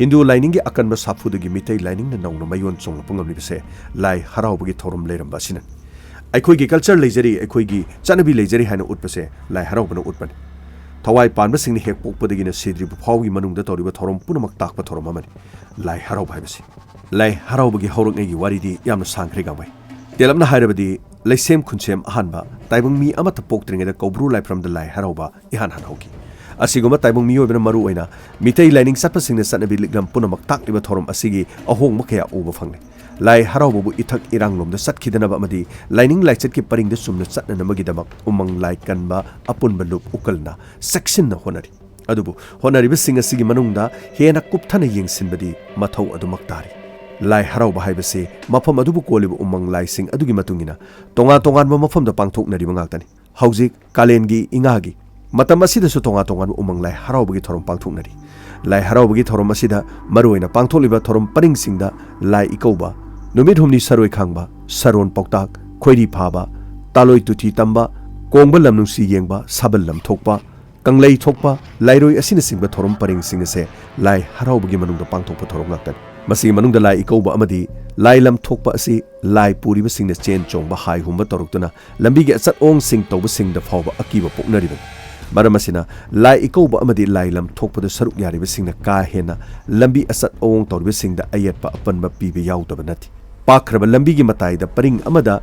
ꯍꯤꯟꯗꯨ ꯂꯥꯏꯅꯤꯡꯒꯤ ꯑꯀꯟꯕ ꯁꯥꯐꯨꯗꯒꯤ ꯃꯤꯇꯩ ꯂꯥꯏꯅꯤꯡꯅ ꯅꯧꯅ ꯃꯌꯣꯟ ꯆꯣꯡꯂꯛꯄ ꯉꯝꯂꯤꯕꯁꯦ ꯂꯥꯏ ꯍꯔꯥꯎꯕꯒꯤ ꯊꯧꯔꯝ ꯂꯩꯔꯝꯕ ꯑꯁꯤꯅꯅꯤ꯫ ꯑꯩꯈꯣꯏꯒꯤ ꯀꯜꯆꯔ ꯂꯩꯖꯔꯤ, ꯑꯩꯈꯣꯏꯒꯤ ꯆꯠꯅꯕꯤ ꯂꯩꯖꯔꯤ ꯍꯥꯏꯅ ꯎꯠꯄꯁꯦ ꯂꯥꯏ ꯍꯔꯥꯎꯕꯅ ꯎꯠꯄꯅꯤ꯫ ꯊꯋꯥꯏ ꯄꯥꯟꯕꯁꯤꯡꯅ ꯍꯦꯛ ꯄꯣꯛꯄꯗꯒꯤꯅ ꯁꯤꯗ꯭ꯔꯤꯕ ꯐꯥꯎꯒꯤ ꯃꯅꯨꯡꯗ ꯇꯧꯔꯤꯕ ꯊꯧꯔꯝ ꯄꯨꯝꯅꯃꯛ ꯇꯥꯛꯄ ꯊꯧꯔꯝ ꯑꯃꯅꯤ ꯂꯥꯏ ꯍꯔꯥꯎꯕ ꯍꯥꯏꯕꯁꯤ꯫ ꯂꯥꯏ ꯍꯔꯥꯎꯕꯒꯤ ꯍꯧꯔꯛꯅꯩꯒꯤ ꯋꯥꯔꯤꯗꯤ ꯌꯥꯝꯅ ꯁꯥꯡꯈ꯭ꯔꯦ ꯒꯥꯡꯃꯩ꯫ ꯇꯦꯜꯂꯞꯅ ꯍꯥꯏꯔꯕꯗꯤ ꯂꯩꯁꯦꯝ ꯈꯨꯟꯁꯦꯝ ꯑꯍꯥꯟꯕ ꯇꯥꯏꯕꯪ ꯃꯤ ꯑꯃꯠꯇ ꯄꯣꯛꯇ꯭ꯔꯤꯉꯩꯗ ꯀꯧꯕ꯭ꯔꯨ ꯂꯥꯏꯐꯝꯗ ꯂꯥꯏ ꯍꯔꯥꯎꯕ ꯏꯍꯥꯟ ꯍꯥꯟꯅ ꯍꯧꯈꯤ꯫ ꯑꯁꯤꯒꯨꯝꯕ ꯇꯥꯏꯕꯪ ꯃꯤꯑꯣꯏꯕꯅ ꯃꯔꯨ ꯑꯣꯏꯅ ꯃꯤꯇꯩ ꯂꯥꯏꯅꯤꯡ ꯆꯠꯄꯁꯤꯡꯅ ꯆꯠꯅꯕꯤ ꯂꯤꯛꯂꯝ ꯄꯨꯝꯅꯃꯛ ꯇꯥꯛꯂꯤꯕ ꯊꯧꯔꯝ ꯑꯁꯤꯒꯤ ꯑꯍꯣꯡꯕ ꯀꯌꯥ ꯎꯕ ꯐꯪꯂꯦ꯫ ꯂꯥꯏ ꯍꯔꯥꯎꯕꯕꯨ ꯏꯊꯛ ꯏꯔꯥꯡꯂꯣꯝꯗ ꯆꯠꯈꯤꯗꯅꯕ ꯑꯃꯗꯤ ꯂꯥꯏꯅꯤꯡ ꯂꯥꯏꯆꯠꯀꯤ ꯄꯔꯤꯡꯗ ꯆꯨꯝꯅ ꯆꯠꯅꯅꯕꯒꯤꯗꯃꯛ ꯎꯃꯪ ꯂꯥꯏ ꯀꯟꯕ ꯑꯄꯨꯟꯕ ꯂꯨꯞ ꯎꯀꯜꯅ ꯆꯦꯛꯁꯤꯟꯅ ꯍꯣꯠꯅꯔꯤ꯫ ꯑꯗꯨꯕꯨ ꯍꯣꯠꯅꯔꯤꯕꯁꯤꯡ ꯑꯁꯤꯒꯤ ꯃꯅꯨꯡꯗ ꯍꯦꯟꯅ ꯀꯨꯞꯊꯅ ꯌꯦꯡꯁꯤꯟꯕꯗꯤ ꯃꯊꯧ ꯑꯗꯨꯃꯛ ꯇꯥꯔꯤ꯫ ꯂꯥꯏ ꯍꯔꯥꯎꯕ ꯍꯥꯏꯕꯁꯤ ꯃꯐꯝ ꯑꯗꯨꯕꯨ ꯀꯣꯜꯂꯤꯕ ꯎꯃꯪ ꯂꯥꯏꯁꯤꯡ ꯑꯗꯨꯒꯤ ꯃꯇꯨꯡ ꯏꯟꯅ ꯇꯣꯉꯥꯟ ꯇꯣꯉꯥꯟꯕ ꯃꯐꯝꯗ ꯄꯥꯡꯊꯣꯛꯅꯔꯤꯕ ꯉꯥꯛꯇꯅꯤ꯫ ꯍꯧꯖꯤꯛ ꯀꯥꯂꯦꯟꯒꯤ ꯏꯉꯥꯒꯤ ꯃꯇꯝ ꯑꯁꯤꯗꯁꯨ ꯇꯣꯉꯥꯟ ꯇꯣꯉꯥꯟꯕ ꯎꯃꯪ ꯂꯥꯏ ꯍꯔꯥꯎꯕꯒꯤ ꯊꯧꯔꯝ ꯄꯥꯡꯊꯣꯛꯅꯔꯤ꯫ ꯂꯥꯏ ꯍꯔꯥꯎꯕꯒꯤ ꯊꯧꯔꯝ ꯑꯁꯤꯗ ꯃꯔꯨꯑꯣꯏꯅ ꯄꯥꯡꯊꯣꯛꯂꯤꯕ ꯊꯧꯔꯝ ꯄꯔꯤꯡꯁꯤꯡꯗ ꯂꯥꯏ ꯏꯀꯧꯕ, ꯅꯨꯃꯤꯠ ꯍꯨꯝꯅꯤ ꯁꯔꯣꯏ ꯈꯥꯡꯕ, ꯁꯔꯣꯟ ꯄꯥꯎꯇꯥꯛ, ꯈꯣꯏꯔꯤ ꯐꯥꯕ, ꯇꯥꯂꯣꯏ ꯇꯨꯊꯤ ꯇꯝꯕ, ꯀꯣꯡꯕ ꯂꯝ ꯅꯨꯡꯁꯤ ꯌꯦꯡꯕ, ꯁꯥꯕꯜ ꯂꯝ ꯊꯣꯛꯄ, ꯀꯪꯂꯩ ꯊꯣꯛꯄ, ꯂꯥꯏꯔꯣꯏ ꯑꯁꯤꯅꯆꯤꯡꯕ ꯊꯧꯔꯝ ꯄꯔꯦꯡꯁꯤꯡ ꯑꯁꯦ ꯂꯥꯏ ꯍꯔꯥꯎꯕꯒꯤ ꯃꯅꯨꯡꯗ ꯄꯥꯡꯊꯣꯛꯄ ꯊꯧꯔꯝ ꯉꯥꯛꯇꯅꯤ꯫ ꯃꯁꯤꯒꯤ ꯃꯅꯨꯡꯗ ꯂꯥꯏ ꯏꯀꯧꯕ ꯑꯃꯗꯤ ꯂꯥꯏ ꯂꯝ ꯊꯣꯛꯄ ꯑꯁꯤ ꯂꯥꯏ ꯄꯨꯔꯤꯕꯁꯤꯡꯅ ꯆꯦꯟ ꯆꯣꯡꯕ, ꯍꯥꯏ ꯍꯨꯝꯕ ꯇꯧꯔꯛꯇꯨꯅ ꯂꯝꯕꯤꯒꯤ ꯑꯆꯠ ꯑꯑꯣꯡꯁꯤꯡ ꯇꯧꯕꯁꯤꯡꯗ ꯐꯥꯎꯕ ꯑꯀꯤꯕ ꯄꯣꯛꯅꯔꯤꯕꯅꯤ꯫ ꯃꯔꯝ ꯑꯁꯤꯅ, ꯂꯥꯏ ꯏꯀꯧꯕ ꯑꯃꯗꯤ ꯂꯥꯏ ꯂꯝ ꯊꯣꯛꯄꯗ ꯁꯔꯨꯛ ꯌꯥꯔꯤꯕꯁꯤꯡꯅ ꯀꯥ ꯍꯦꯟꯅ ꯂꯝꯕꯤ ꯑꯆꯠ ꯑꯑꯣꯡ ꯇꯧꯔꯤꯕꯁꯤꯡꯗ ꯑꯌꯦꯠꯄ ꯑꯄꯟꯕ ꯄꯤꯕ ꯌꯥꯎꯗꯕ ꯅꯠꯇꯦ꯫ ꯄꯥꯛꯈ꯭ꯔꯕ ꯂꯝꯕꯤꯒꯤ ꯃꯇꯥꯏꯗ ꯄꯔꯤꯡ ꯑꯃꯗ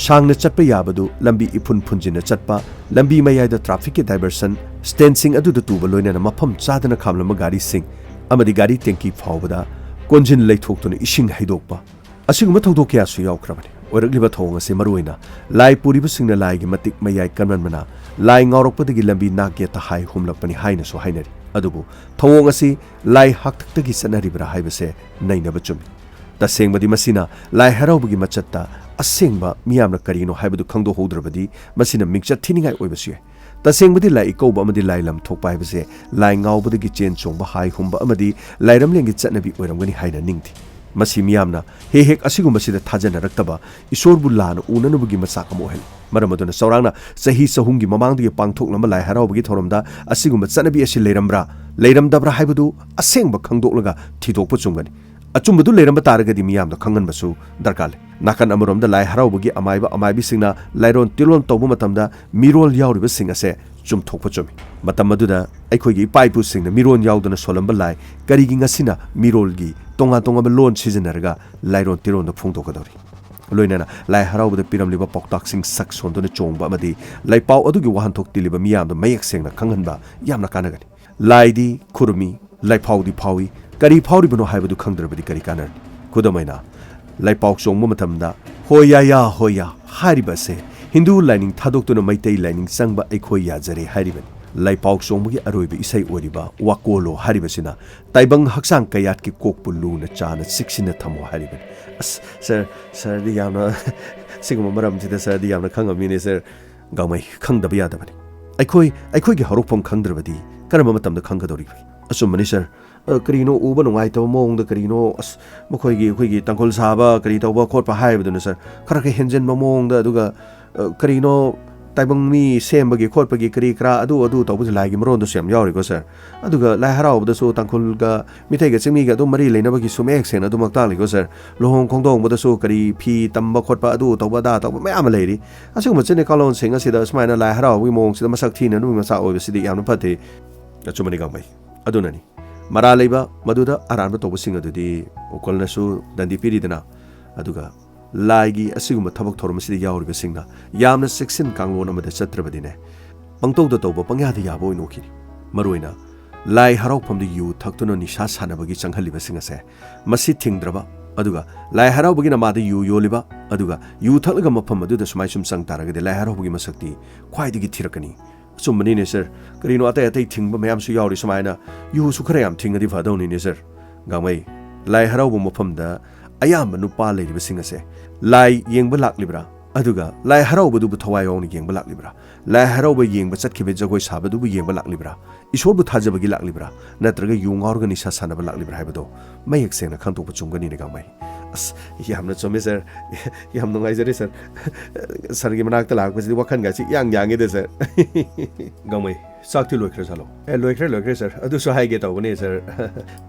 ꯁꯥꯡꯅ ꯆꯠꯄ ꯌꯥꯕꯗꯨ ꯂꯝꯕꯤ ꯏꯐꯨꯟ ꯐꯨꯟꯖꯤꯟꯅ ꯆꯠꯄ, ꯂꯝꯕꯤ ꯃꯌꯥꯏꯗ trafficꯀꯤ diversion standꯁꯤꯡ ꯑꯗꯨꯗ ꯇꯨꯕ, ꯂꯣꯏꯅꯅ ꯃꯐꯝ ꯆꯥꯗꯅ ꯈꯥꯝꯂꯝꯕ ꯒꯥꯔꯤꯁꯤꯡ ꯑꯃꯗꯤ ꯒꯥꯔꯤ ꯇꯦꯡꯀꯤ ꯐꯥꯎꯕꯗ ꯀꯣꯟꯖꯤꯟ ꯂꯩꯊꯣꯛꯇꯨꯅ ꯏꯁꯤꯡ ꯍꯩꯗꯣꯛꯄ, ꯑꯁꯤꯒꯨꯝꯕ ꯊꯧꯗꯣꯛ ꯀꯌꯥꯁꯨ ꯌꯥꯎꯈ꯭ꯔꯕꯅꯤ꯫ ꯑꯣꯏꯔꯛꯂꯤꯕ ꯊꯧꯑꯣꯡ ꯑꯁꯤ ꯃꯔꯨꯑꯣꯏꯅ ꯂꯥꯏ ꯄꯨꯔꯤꯕꯁꯤꯡꯅ ꯂꯥꯏꯒꯤ ꯃꯇꯤꯛ ꯃꯌꯥꯏ ꯀꯟꯃꯟꯕꯅ ꯂꯥꯏ ꯉꯥꯎꯔꯛꯄꯗꯒꯤ ꯂꯝꯕꯤ ꯅꯥꯛ ꯌꯦꯠꯇ ꯍꯥꯏ ꯍꯨꯝꯂꯛꯄꯅꯤ ꯍꯥꯏꯅꯁꯨ ꯍꯥꯏꯅꯔꯤ꯫ ꯑꯗꯨꯕꯨ ꯊꯧꯑꯣꯡ ꯑꯁꯤ ꯂꯥꯏ ꯍꯥꯛꯇꯛꯇꯒꯤ ꯆꯠꯅꯔꯤꯕ꯭ꯔꯥ ꯍꯥꯏꯕꯁꯦ ꯅꯩꯅꯕ ꯆꯨꯝꯃꯤ꯫ ꯇꯁꯦꯡꯕꯗꯤ ꯃꯁꯤꯅ ꯂꯥꯏ ꯍꯔꯥꯎꯕꯒꯤ ꯃꯆꯠꯇ ꯑꯁꯦꯡꯕ ꯃꯤꯌꯥꯝꯅ ꯀꯔꯤꯅꯣ ꯍꯥꯏꯕꯗꯨ ꯈꯪꯗꯣꯛꯍꯧꯗ꯭ꯔꯕꯗꯤ ꯃꯁꯤꯅ ꯃꯤꯡꯆꯠ ꯊꯤꯅꯤꯡꯉꯥꯏ ꯑꯣꯏꯕꯁꯨ ꯌꯥꯏ꯫ ꯇꯁꯦꯡꯕꯗꯤ ꯂꯥꯏ ꯏꯀꯧꯕ ꯑꯃꯗꯤ ꯂꯥꯏ ꯂꯝ ꯊꯣꯛꯄ ꯍꯥꯏꯕꯁꯦ ꯂꯥꯏ ꯉꯥꯎꯕꯗꯒꯤ ꯆꯦꯟ ꯆꯣꯡꯕ, ꯍꯥꯏ ꯍꯨꯝꯕ ꯑꯃꯗꯤ ꯂꯥꯏꯔꯝꯂꯦꯟꯒꯤ ꯆꯠꯅꯕꯤ ꯑꯣꯏꯔꯝꯒꯅꯤ ꯍꯥꯏꯅ ꯅꯤꯡꯊꯤ꯫ ꯃꯁꯤ ꯃꯤꯌꯥꯝꯅ ꯍꯦꯛ ꯍꯦꯛ ꯑꯁꯤꯒꯨꯝꯕꯁꯤꯗ ꯊꯥꯖꯅꯔꯛꯇꯕ, ꯏꯁꯣꯔꯕꯨ ꯂꯥꯟꯅ ꯎꯅꯅꯕꯒꯤ ꯃꯆꯥꯛ ꯑꯃ ꯑꯣꯏꯍꯜꯂꯤ꯫ ꯃꯔꯝ ꯑꯗꯨꯅ ꯆꯥꯎꯔꯥꯛꯅ ꯆꯍꯤ ꯆꯍꯨꯝꯒꯤ ꯃꯃꯥꯡꯗꯒꯤ ꯄꯥꯡꯊꯣꯛꯂꯝꯕ ꯂꯥꯏ ꯍꯔꯥꯎꯕꯒꯤ ꯊꯧꯔꯝꯗ ꯑꯁꯤꯒꯨꯝꯕ ꯆꯠꯅꯕꯤ ꯑꯁꯤ ꯂꯩꯔꯝꯕ꯭ꯔꯥ, ꯂꯩꯔꯝꯗꯕ꯭ꯔꯥ ꯍꯥꯏꯕꯗꯨ ꯑꯁꯦꯡꯕ ꯈꯪꯗꯣꯛꯂꯒ ꯊꯤꯗꯣꯛꯄ ꯆꯨꯝꯒꯅꯤ꯫ ꯑꯆꯨꯝꯕꯗꯨ ꯂꯩꯔꯝꯕ ꯇꯥꯔꯒꯗꯤ ꯃꯤꯌꯥꯝꯗ ꯈꯪꯍꯟꯕꯁꯨ ꯗꯔꯀꯥꯔ ꯂꯩ꯫ ꯅꯥꯀꯟ ꯑꯃꯔꯣꯝꯗ ꯂꯥꯏ ꯍꯔꯥꯎꯕꯒꯤ ꯑꯃꯥꯏꯕ ꯑꯃꯥꯏꯕꯤꯁꯤꯡꯅ ꯂꯥꯏꯔꯣꯟ ꯇꯤꯔꯣꯟ ꯇꯧꯕ ꯃꯇꯝꯗ ꯃꯤꯔꯣꯜ ꯌꯥꯎꯔꯤꯕꯁꯤꯡ ꯑꯁꯦ ꯆꯨꯝꯊꯣꯛꯄ ꯆꯨꯝꯃꯤ꯫ ꯃꯇꯝ ꯑꯗꯨꯗ ꯑꯩꯈꯣꯏꯒꯤ ꯏꯄꯥ ꯏꯄꯨꯁꯤꯡꯅ ꯃꯤꯔꯣꯟ ꯌꯥꯎꯗꯅ ꯁꯣꯜꯂꯝꯕ ꯂꯥꯏ ꯀꯔꯤꯒꯤ ꯉꯁꯤꯅ ꯃꯤꯔꯣꯜꯒꯤ ꯇꯣꯉꯥꯟ ꯇꯣꯉꯥꯟꯕ ꯂꯣꯟ ꯁꯤꯖꯤꯟꯅꯔꯒ ꯂꯥꯏꯔꯣꯟ ꯇꯤꯔꯣꯟꯗ ꯐꯣꯡꯗꯣꯛꯀꯗꯧꯔꯤ? ꯂꯣꯏꯅꯅ ꯂꯥꯏ ꯍꯔꯥꯎꯕꯗ ꯄꯤꯔꯝꯂꯤꯕ ꯄꯥꯎꯇꯥꯛꯁꯤꯡ ꯁꯛ ꯁꯣꯟꯗꯨꯅ ꯆꯣꯡꯕ ꯑꯃꯗꯤ ꯂꯥꯏꯄꯥꯎ ꯑꯗꯨꯒꯤ ꯋꯥꯍꯟꯊꯣꯛ ꯇꯤꯜꯂꯤꯕ ꯃꯤꯌꯥꯝꯗ ꯃꯌꯦꯛ ꯁꯦꯡꯅ ꯈꯪꯍꯟꯕ ꯌꯥꯝꯅ ꯀꯥꯟꯅꯒꯅꯤ꯫ ꯂꯥꯏꯗꯤ ꯈꯨꯔꯨꯝꯃꯤ, ꯂꯥꯏꯐꯥꯎꯗꯤ ꯐꯥꯎꯏ, ꯀꯔꯤ ꯐꯥꯎꯔꯤꯕꯅꯣ ꯍꯥꯏꯕꯗꯨ ꯈꯪꯗ꯭ꯔꯕꯗꯤ ꯀꯔꯤ ꯀꯥꯟꯅꯔꯅꯤ? ꯈꯨꯗꯝ ꯑꯣꯏꯅ, ꯂꯥꯏꯄꯥꯎ ꯆꯣꯡꯕ ꯃꯇꯝꯗ "ꯍꯣꯌꯥꯌꯥ ꯍꯣꯌꯥ" ꯍꯥꯏꯔꯤꯕ ꯑꯁꯦ ꯍꯤꯟꯗꯨ ꯂꯥꯏꯅꯤꯡ ꯊꯥꯗꯣꯛꯇꯨꯅ ꯃꯩꯇꯩ ꯂꯥꯏꯅꯤꯡ ꯆꯪꯕ ꯑꯩꯈꯣꯏ ꯌꯥꯖꯔꯦ ꯍꯥꯏꯔꯤꯕꯅꯤ꯫ ꯂꯥꯏꯄꯥꯎ ꯆꯣꯡꯕꯒꯤ ꯑꯔꯣꯏꯕ ꯏꯁꯩ ꯑꯣꯏꯔꯤꯕ ꯋꯥꯀꯣꯜꯂꯣ ꯍꯥꯏꯔꯤꯕꯁꯤꯅ ꯇꯥꯏꯕꯪ ꯍꯛꯆꯥꯡ ꯀꯌꯥꯠꯀꯤ ꯀꯣꯛꯄꯨ ꯂꯨꯅ ꯆꯥꯅ ꯆꯦꯛꯁꯤꯟꯅ ꯊꯝꯃꯣ ꯍꯥꯏꯔꯤꯕꯅꯤ꯫ ꯑꯁ, ꯁꯥꯔ, ꯁꯥꯔꯗꯤ ꯌꯥꯝꯅ ꯁꯤꯒꯨꯝꯕ ꯃꯔꯝꯁꯤꯗ ꯁꯥꯔꯗꯤ ꯌꯥꯝꯅ ꯈꯪꯉꯝꯃꯤꯅꯦ, ꯁꯥꯔ꯫ ꯒꯥꯡꯃꯩ, ꯈꯪꯗꯕ ꯌꯥꯗꯕꯅꯤ꯫ ꯑꯩꯈꯣꯏ, ꯑꯩꯈꯣꯏꯒꯤ ꯍꯧꯔꯛꯐꯝ ꯈꯪꯗ꯭ꯔꯕꯗꯤ ꯀꯔꯝꯕ ꯃꯇꯝꯗ ꯈꯪꯒꯗꯧꯔꯤꯕꯅꯤ? ꯑꯆꯨꯝꯕꯅꯤ, ꯁꯥꯔ꯫ ꯑ, ꯀꯔꯤꯅꯣ ꯎꯕ ꯅꯨꯡꯉꯥꯏꯇꯕ ꯃꯑꯣꯡꯗ, ꯀꯔꯤꯅꯣ, ꯑꯁ, ꯃꯈꯣꯏꯒꯤ, ꯑꯩꯈꯣꯏꯒꯤ ꯇꯥꯡꯈꯨꯜ ꯁꯥꯕ, ꯀꯔꯤ ꯇꯧꯕ ꯈꯣꯠꯄ ꯍꯥꯏꯕꯗꯨꯅ, ꯁꯥꯔ, ꯈꯔ ꯈꯔ ꯍꯦꯟꯖꯤꯟꯕ ꯃꯑꯣꯡꯗ, ꯑꯗꯨꯒ, ꯑ, ꯀꯔꯤꯅꯣ, ꯇꯥꯏꯕꯪ ꯃꯤ ꯁꯦꯝꯕꯒꯤ ꯈꯣꯠꯄꯒꯤ ꯀꯔꯤ ꯀꯔꯥ ꯑꯗꯨ ꯑꯗꯨ ꯇꯧꯕꯁꯦ ꯂꯥꯏꯒꯤ ꯃꯔꯣꯟꯗꯁꯨ ꯌꯥꯝ ꯌꯥꯎꯔꯤꯀꯣ ꯁꯥꯔ꯫ ꯑꯗꯨꯒ ꯂꯥꯏ ꯍꯔꯥꯎꯕꯗꯁꯨ ꯇꯥꯡꯈꯨꯜꯒ ꯃꯤꯇꯩꯒ ꯆꯤꯡꯃꯤꯒ ꯑꯗꯨꯝ ꯃꯔꯤ ꯂꯩꯅꯕꯒꯤꯁꯨ ꯃꯌꯦꯛ ꯁꯦꯡꯅ ꯑꯗꯨꯃꯛ ꯇꯥꯛꯂꯤꯀꯣ ꯁꯥꯔ꯫ ꯂꯨꯍꯣꯡ ꯈꯣꯡꯗꯣꯡꯕꯗꯁꯨ ꯀꯔꯤ ꯐꯤ ꯇꯝꯕ ꯈꯣꯠꯄ ꯑꯗꯨ ꯇꯧꯕ ꯑꯗꯥ ꯇꯧꯕ ꯃꯌꯥꯝ ꯑꯃ ꯂꯩꯔꯤ꯫ ꯑꯁꯤꯒꯨꯝꯕ ꯆꯤꯟꯅ ꯀꯥꯂꯣꯟꯁꯤꯡ ꯑꯁꯤꯗ ꯁꯨꯃꯥꯏꯅ ꯂꯥꯏ ꯍꯔꯥꯎꯕꯒꯤ ꯃꯑꯣꯡꯁꯤꯗ ꯃꯁꯛ ꯊꯤꯅ ꯅꯨꯃꯤꯠ ꯃꯆꯥ ꯑꯣꯏꯕꯁꯤꯗꯤ ꯌꯥꯝꯅ ꯐꯠꯇꯦ꯫ ꯑꯆꯨꯝꯕꯅꯤ ꯒꯥꯡꯃꯩ꯫ ꯑꯗꯨꯅꯅꯤ ꯃꯔꯥꯜ ꯂꯩꯕ ꯃꯗꯨꯗ ꯑꯔꯥꯟꯕ ꯇꯧꯕꯁꯤꯡ ꯑꯗꯨꯗꯤ ꯎꯀꯜꯅꯁꯨ ꯗꯟꯗꯤ ꯄꯤꯔꯤꯗꯅ꯫ ꯑꯗꯨꯒ ꯂꯥꯏꯒꯤ ꯑꯁꯤꯒꯨꯝꯕ ꯊꯕꯛ ꯊꯧꯔꯝ ꯑꯁꯤꯗ ꯌꯥꯎꯔꯤꯕꯁꯤꯡꯅ ꯌꯥꯝꯅ ꯆꯦꯛꯁꯤꯟ ꯀꯥꯡꯂꯣꯟ ꯑꯃꯗ ꯆꯠꯇ꯭ꯔꯕꯗꯤꯅꯦ, ꯄꯪꯇꯧꯗ ꯇꯧꯕ ꯄꯪꯌꯥꯗ ꯌꯥꯕ ꯑꯣꯏꯅ ꯎꯈꯤꯅꯤ꯫ ꯃꯔꯨꯑꯣꯏꯅ ꯂꯥꯏ ꯍꯔꯥꯎꯐꯝꯗ ꯌꯨ ꯊꯛꯇꯨꯅ ꯅꯤꯁꯥ ꯁꯥꯟꯅꯕꯒꯤ ꯆꯪꯍꯜꯂꯤꯕꯁꯤꯡ ꯑꯁꯦ ꯃꯁꯤ ꯊꯤꯡꯗ꯭ꯔꯕ, ꯑꯗꯨꯒ ꯂꯥꯏ ꯍꯔꯥꯎꯕꯒꯤ ꯅꯃꯥꯗ ꯌꯨ ꯌꯣꯜꯂꯤꯕ, ꯑꯗꯨꯒ ꯌꯨ ꯊꯛꯂꯒ ꯃꯐꯝ ꯑꯗꯨꯗ ꯁꯨꯃꯥꯏ ꯁꯨꯝ ꯆꯪ ꯇꯥꯔꯒꯗꯤ ꯂꯥꯏ ꯍꯔꯥꯎꯕꯒꯤ ꯃꯁꯛꯇꯤ ꯈ꯭ꯋꯥꯏꯗꯒꯤ ꯊꯤꯔꯛꯀꯅꯤ꯫ ꯑꯆꯨꯝꯕꯅꯤꯅꯦ ꯁꯥꯔ꯫ ꯀꯔꯤꯅꯣ ꯑꯇꯩ ꯑꯇꯩ ꯊꯤꯡꯕ ꯃꯌꯥꯝꯁꯨ ꯌꯥꯎꯔꯤ ꯁꯨꯃꯥꯏꯅ꯫ ꯌꯨꯁꯨ ꯈꯔ ꯌꯥꯝ ꯊꯤꯡꯉꯗꯤ ꯐꯗꯧꯅꯤꯅꯦ ꯁꯥꯔ꯫ ꯒꯥꯡꯃꯩ, ꯂꯥꯏ ꯍꯔꯥꯎꯕ ꯃꯐꯝꯗ ꯑꯌꯥꯝꯕ ꯅꯨꯄꯥ ꯂꯩꯔꯤꯕꯁꯤꯡ ꯑꯁꯦ ꯂꯥꯏ ꯌꯦꯡꯕ ꯂꯥꯛꯂꯤꯕ꯭ꯔꯥ? ꯑꯗꯨꯒ ꯂꯥꯏ ꯍꯔꯥꯎꯕꯗꯨꯕꯨ ꯊꯋꯥꯏ ꯌꯥꯎꯅ ꯌꯦꯡꯕ ꯂꯥꯛꯂꯤꯕ꯭ꯔꯥ? ꯂꯥꯏ ꯍꯔꯥꯎꯕ ꯌꯦꯡꯕ ꯆꯠꯈꯤꯕ ꯖꯒꯣꯏ ꯁꯥꯕꯗꯨꯕꯨ ꯌꯦꯡꯕ ꯂꯥꯛꯂꯤꯕ꯭ꯔꯥ? ꯏꯁꯣꯔꯕꯨ ꯊꯥꯖꯕꯒꯤ ꯂꯥꯛꯂꯤꯕ꯭ꯔꯥ? ꯅꯠꯇ꯭ꯔꯒ ꯌꯨ ꯉꯥꯎꯔꯒ ꯅꯤꯁꯥ ꯁꯥꯟꯅꯕ ꯂꯥꯛꯂꯤꯕ꯭ꯔꯥ ꯍꯥꯏꯕꯗꯣ ꯃꯌꯦꯛ ꯁꯦꯡꯅ ꯈꯪꯗꯣꯛꯄ ꯆꯨꯝꯒꯅꯤꯅꯦ ꯒꯥꯡꯃꯩ꯫ ꯑꯁ, ꯌꯥꯝꯅ ꯆꯨꯝꯃꯦ ꯁꯥꯔ꯫ ꯌꯥꯝ ꯅꯨꯡꯉꯥꯏꯖꯔꯦ ꯁꯥꯔ꯫ ꯁꯥꯔꯒꯤ ꯃꯅꯥꯛꯇ ꯂꯥꯛꯄꯁꯤꯗꯤ ꯋꯥꯈꯜꯒꯁꯤ ꯏꯌꯥꯡ ꯌꯥꯡꯉꯤꯗ ꯁꯥꯔ꯫ ꯒꯥꯡꯃꯩ, ꯆꯥꯛꯇꯤ ꯂꯣꯏꯈ꯭ꯔꯖꯥꯠꯂꯣ? ꯑꯦ, ꯂꯣꯏꯈ꯭ꯔꯦ, ꯂꯣꯏꯈ꯭ꯔꯦ ꯁꯥꯔ꯫ ꯑꯗꯨꯁꯨ ꯍꯥꯏꯒꯦ ꯇꯧꯕꯅꯦ ꯁꯥꯔ꯫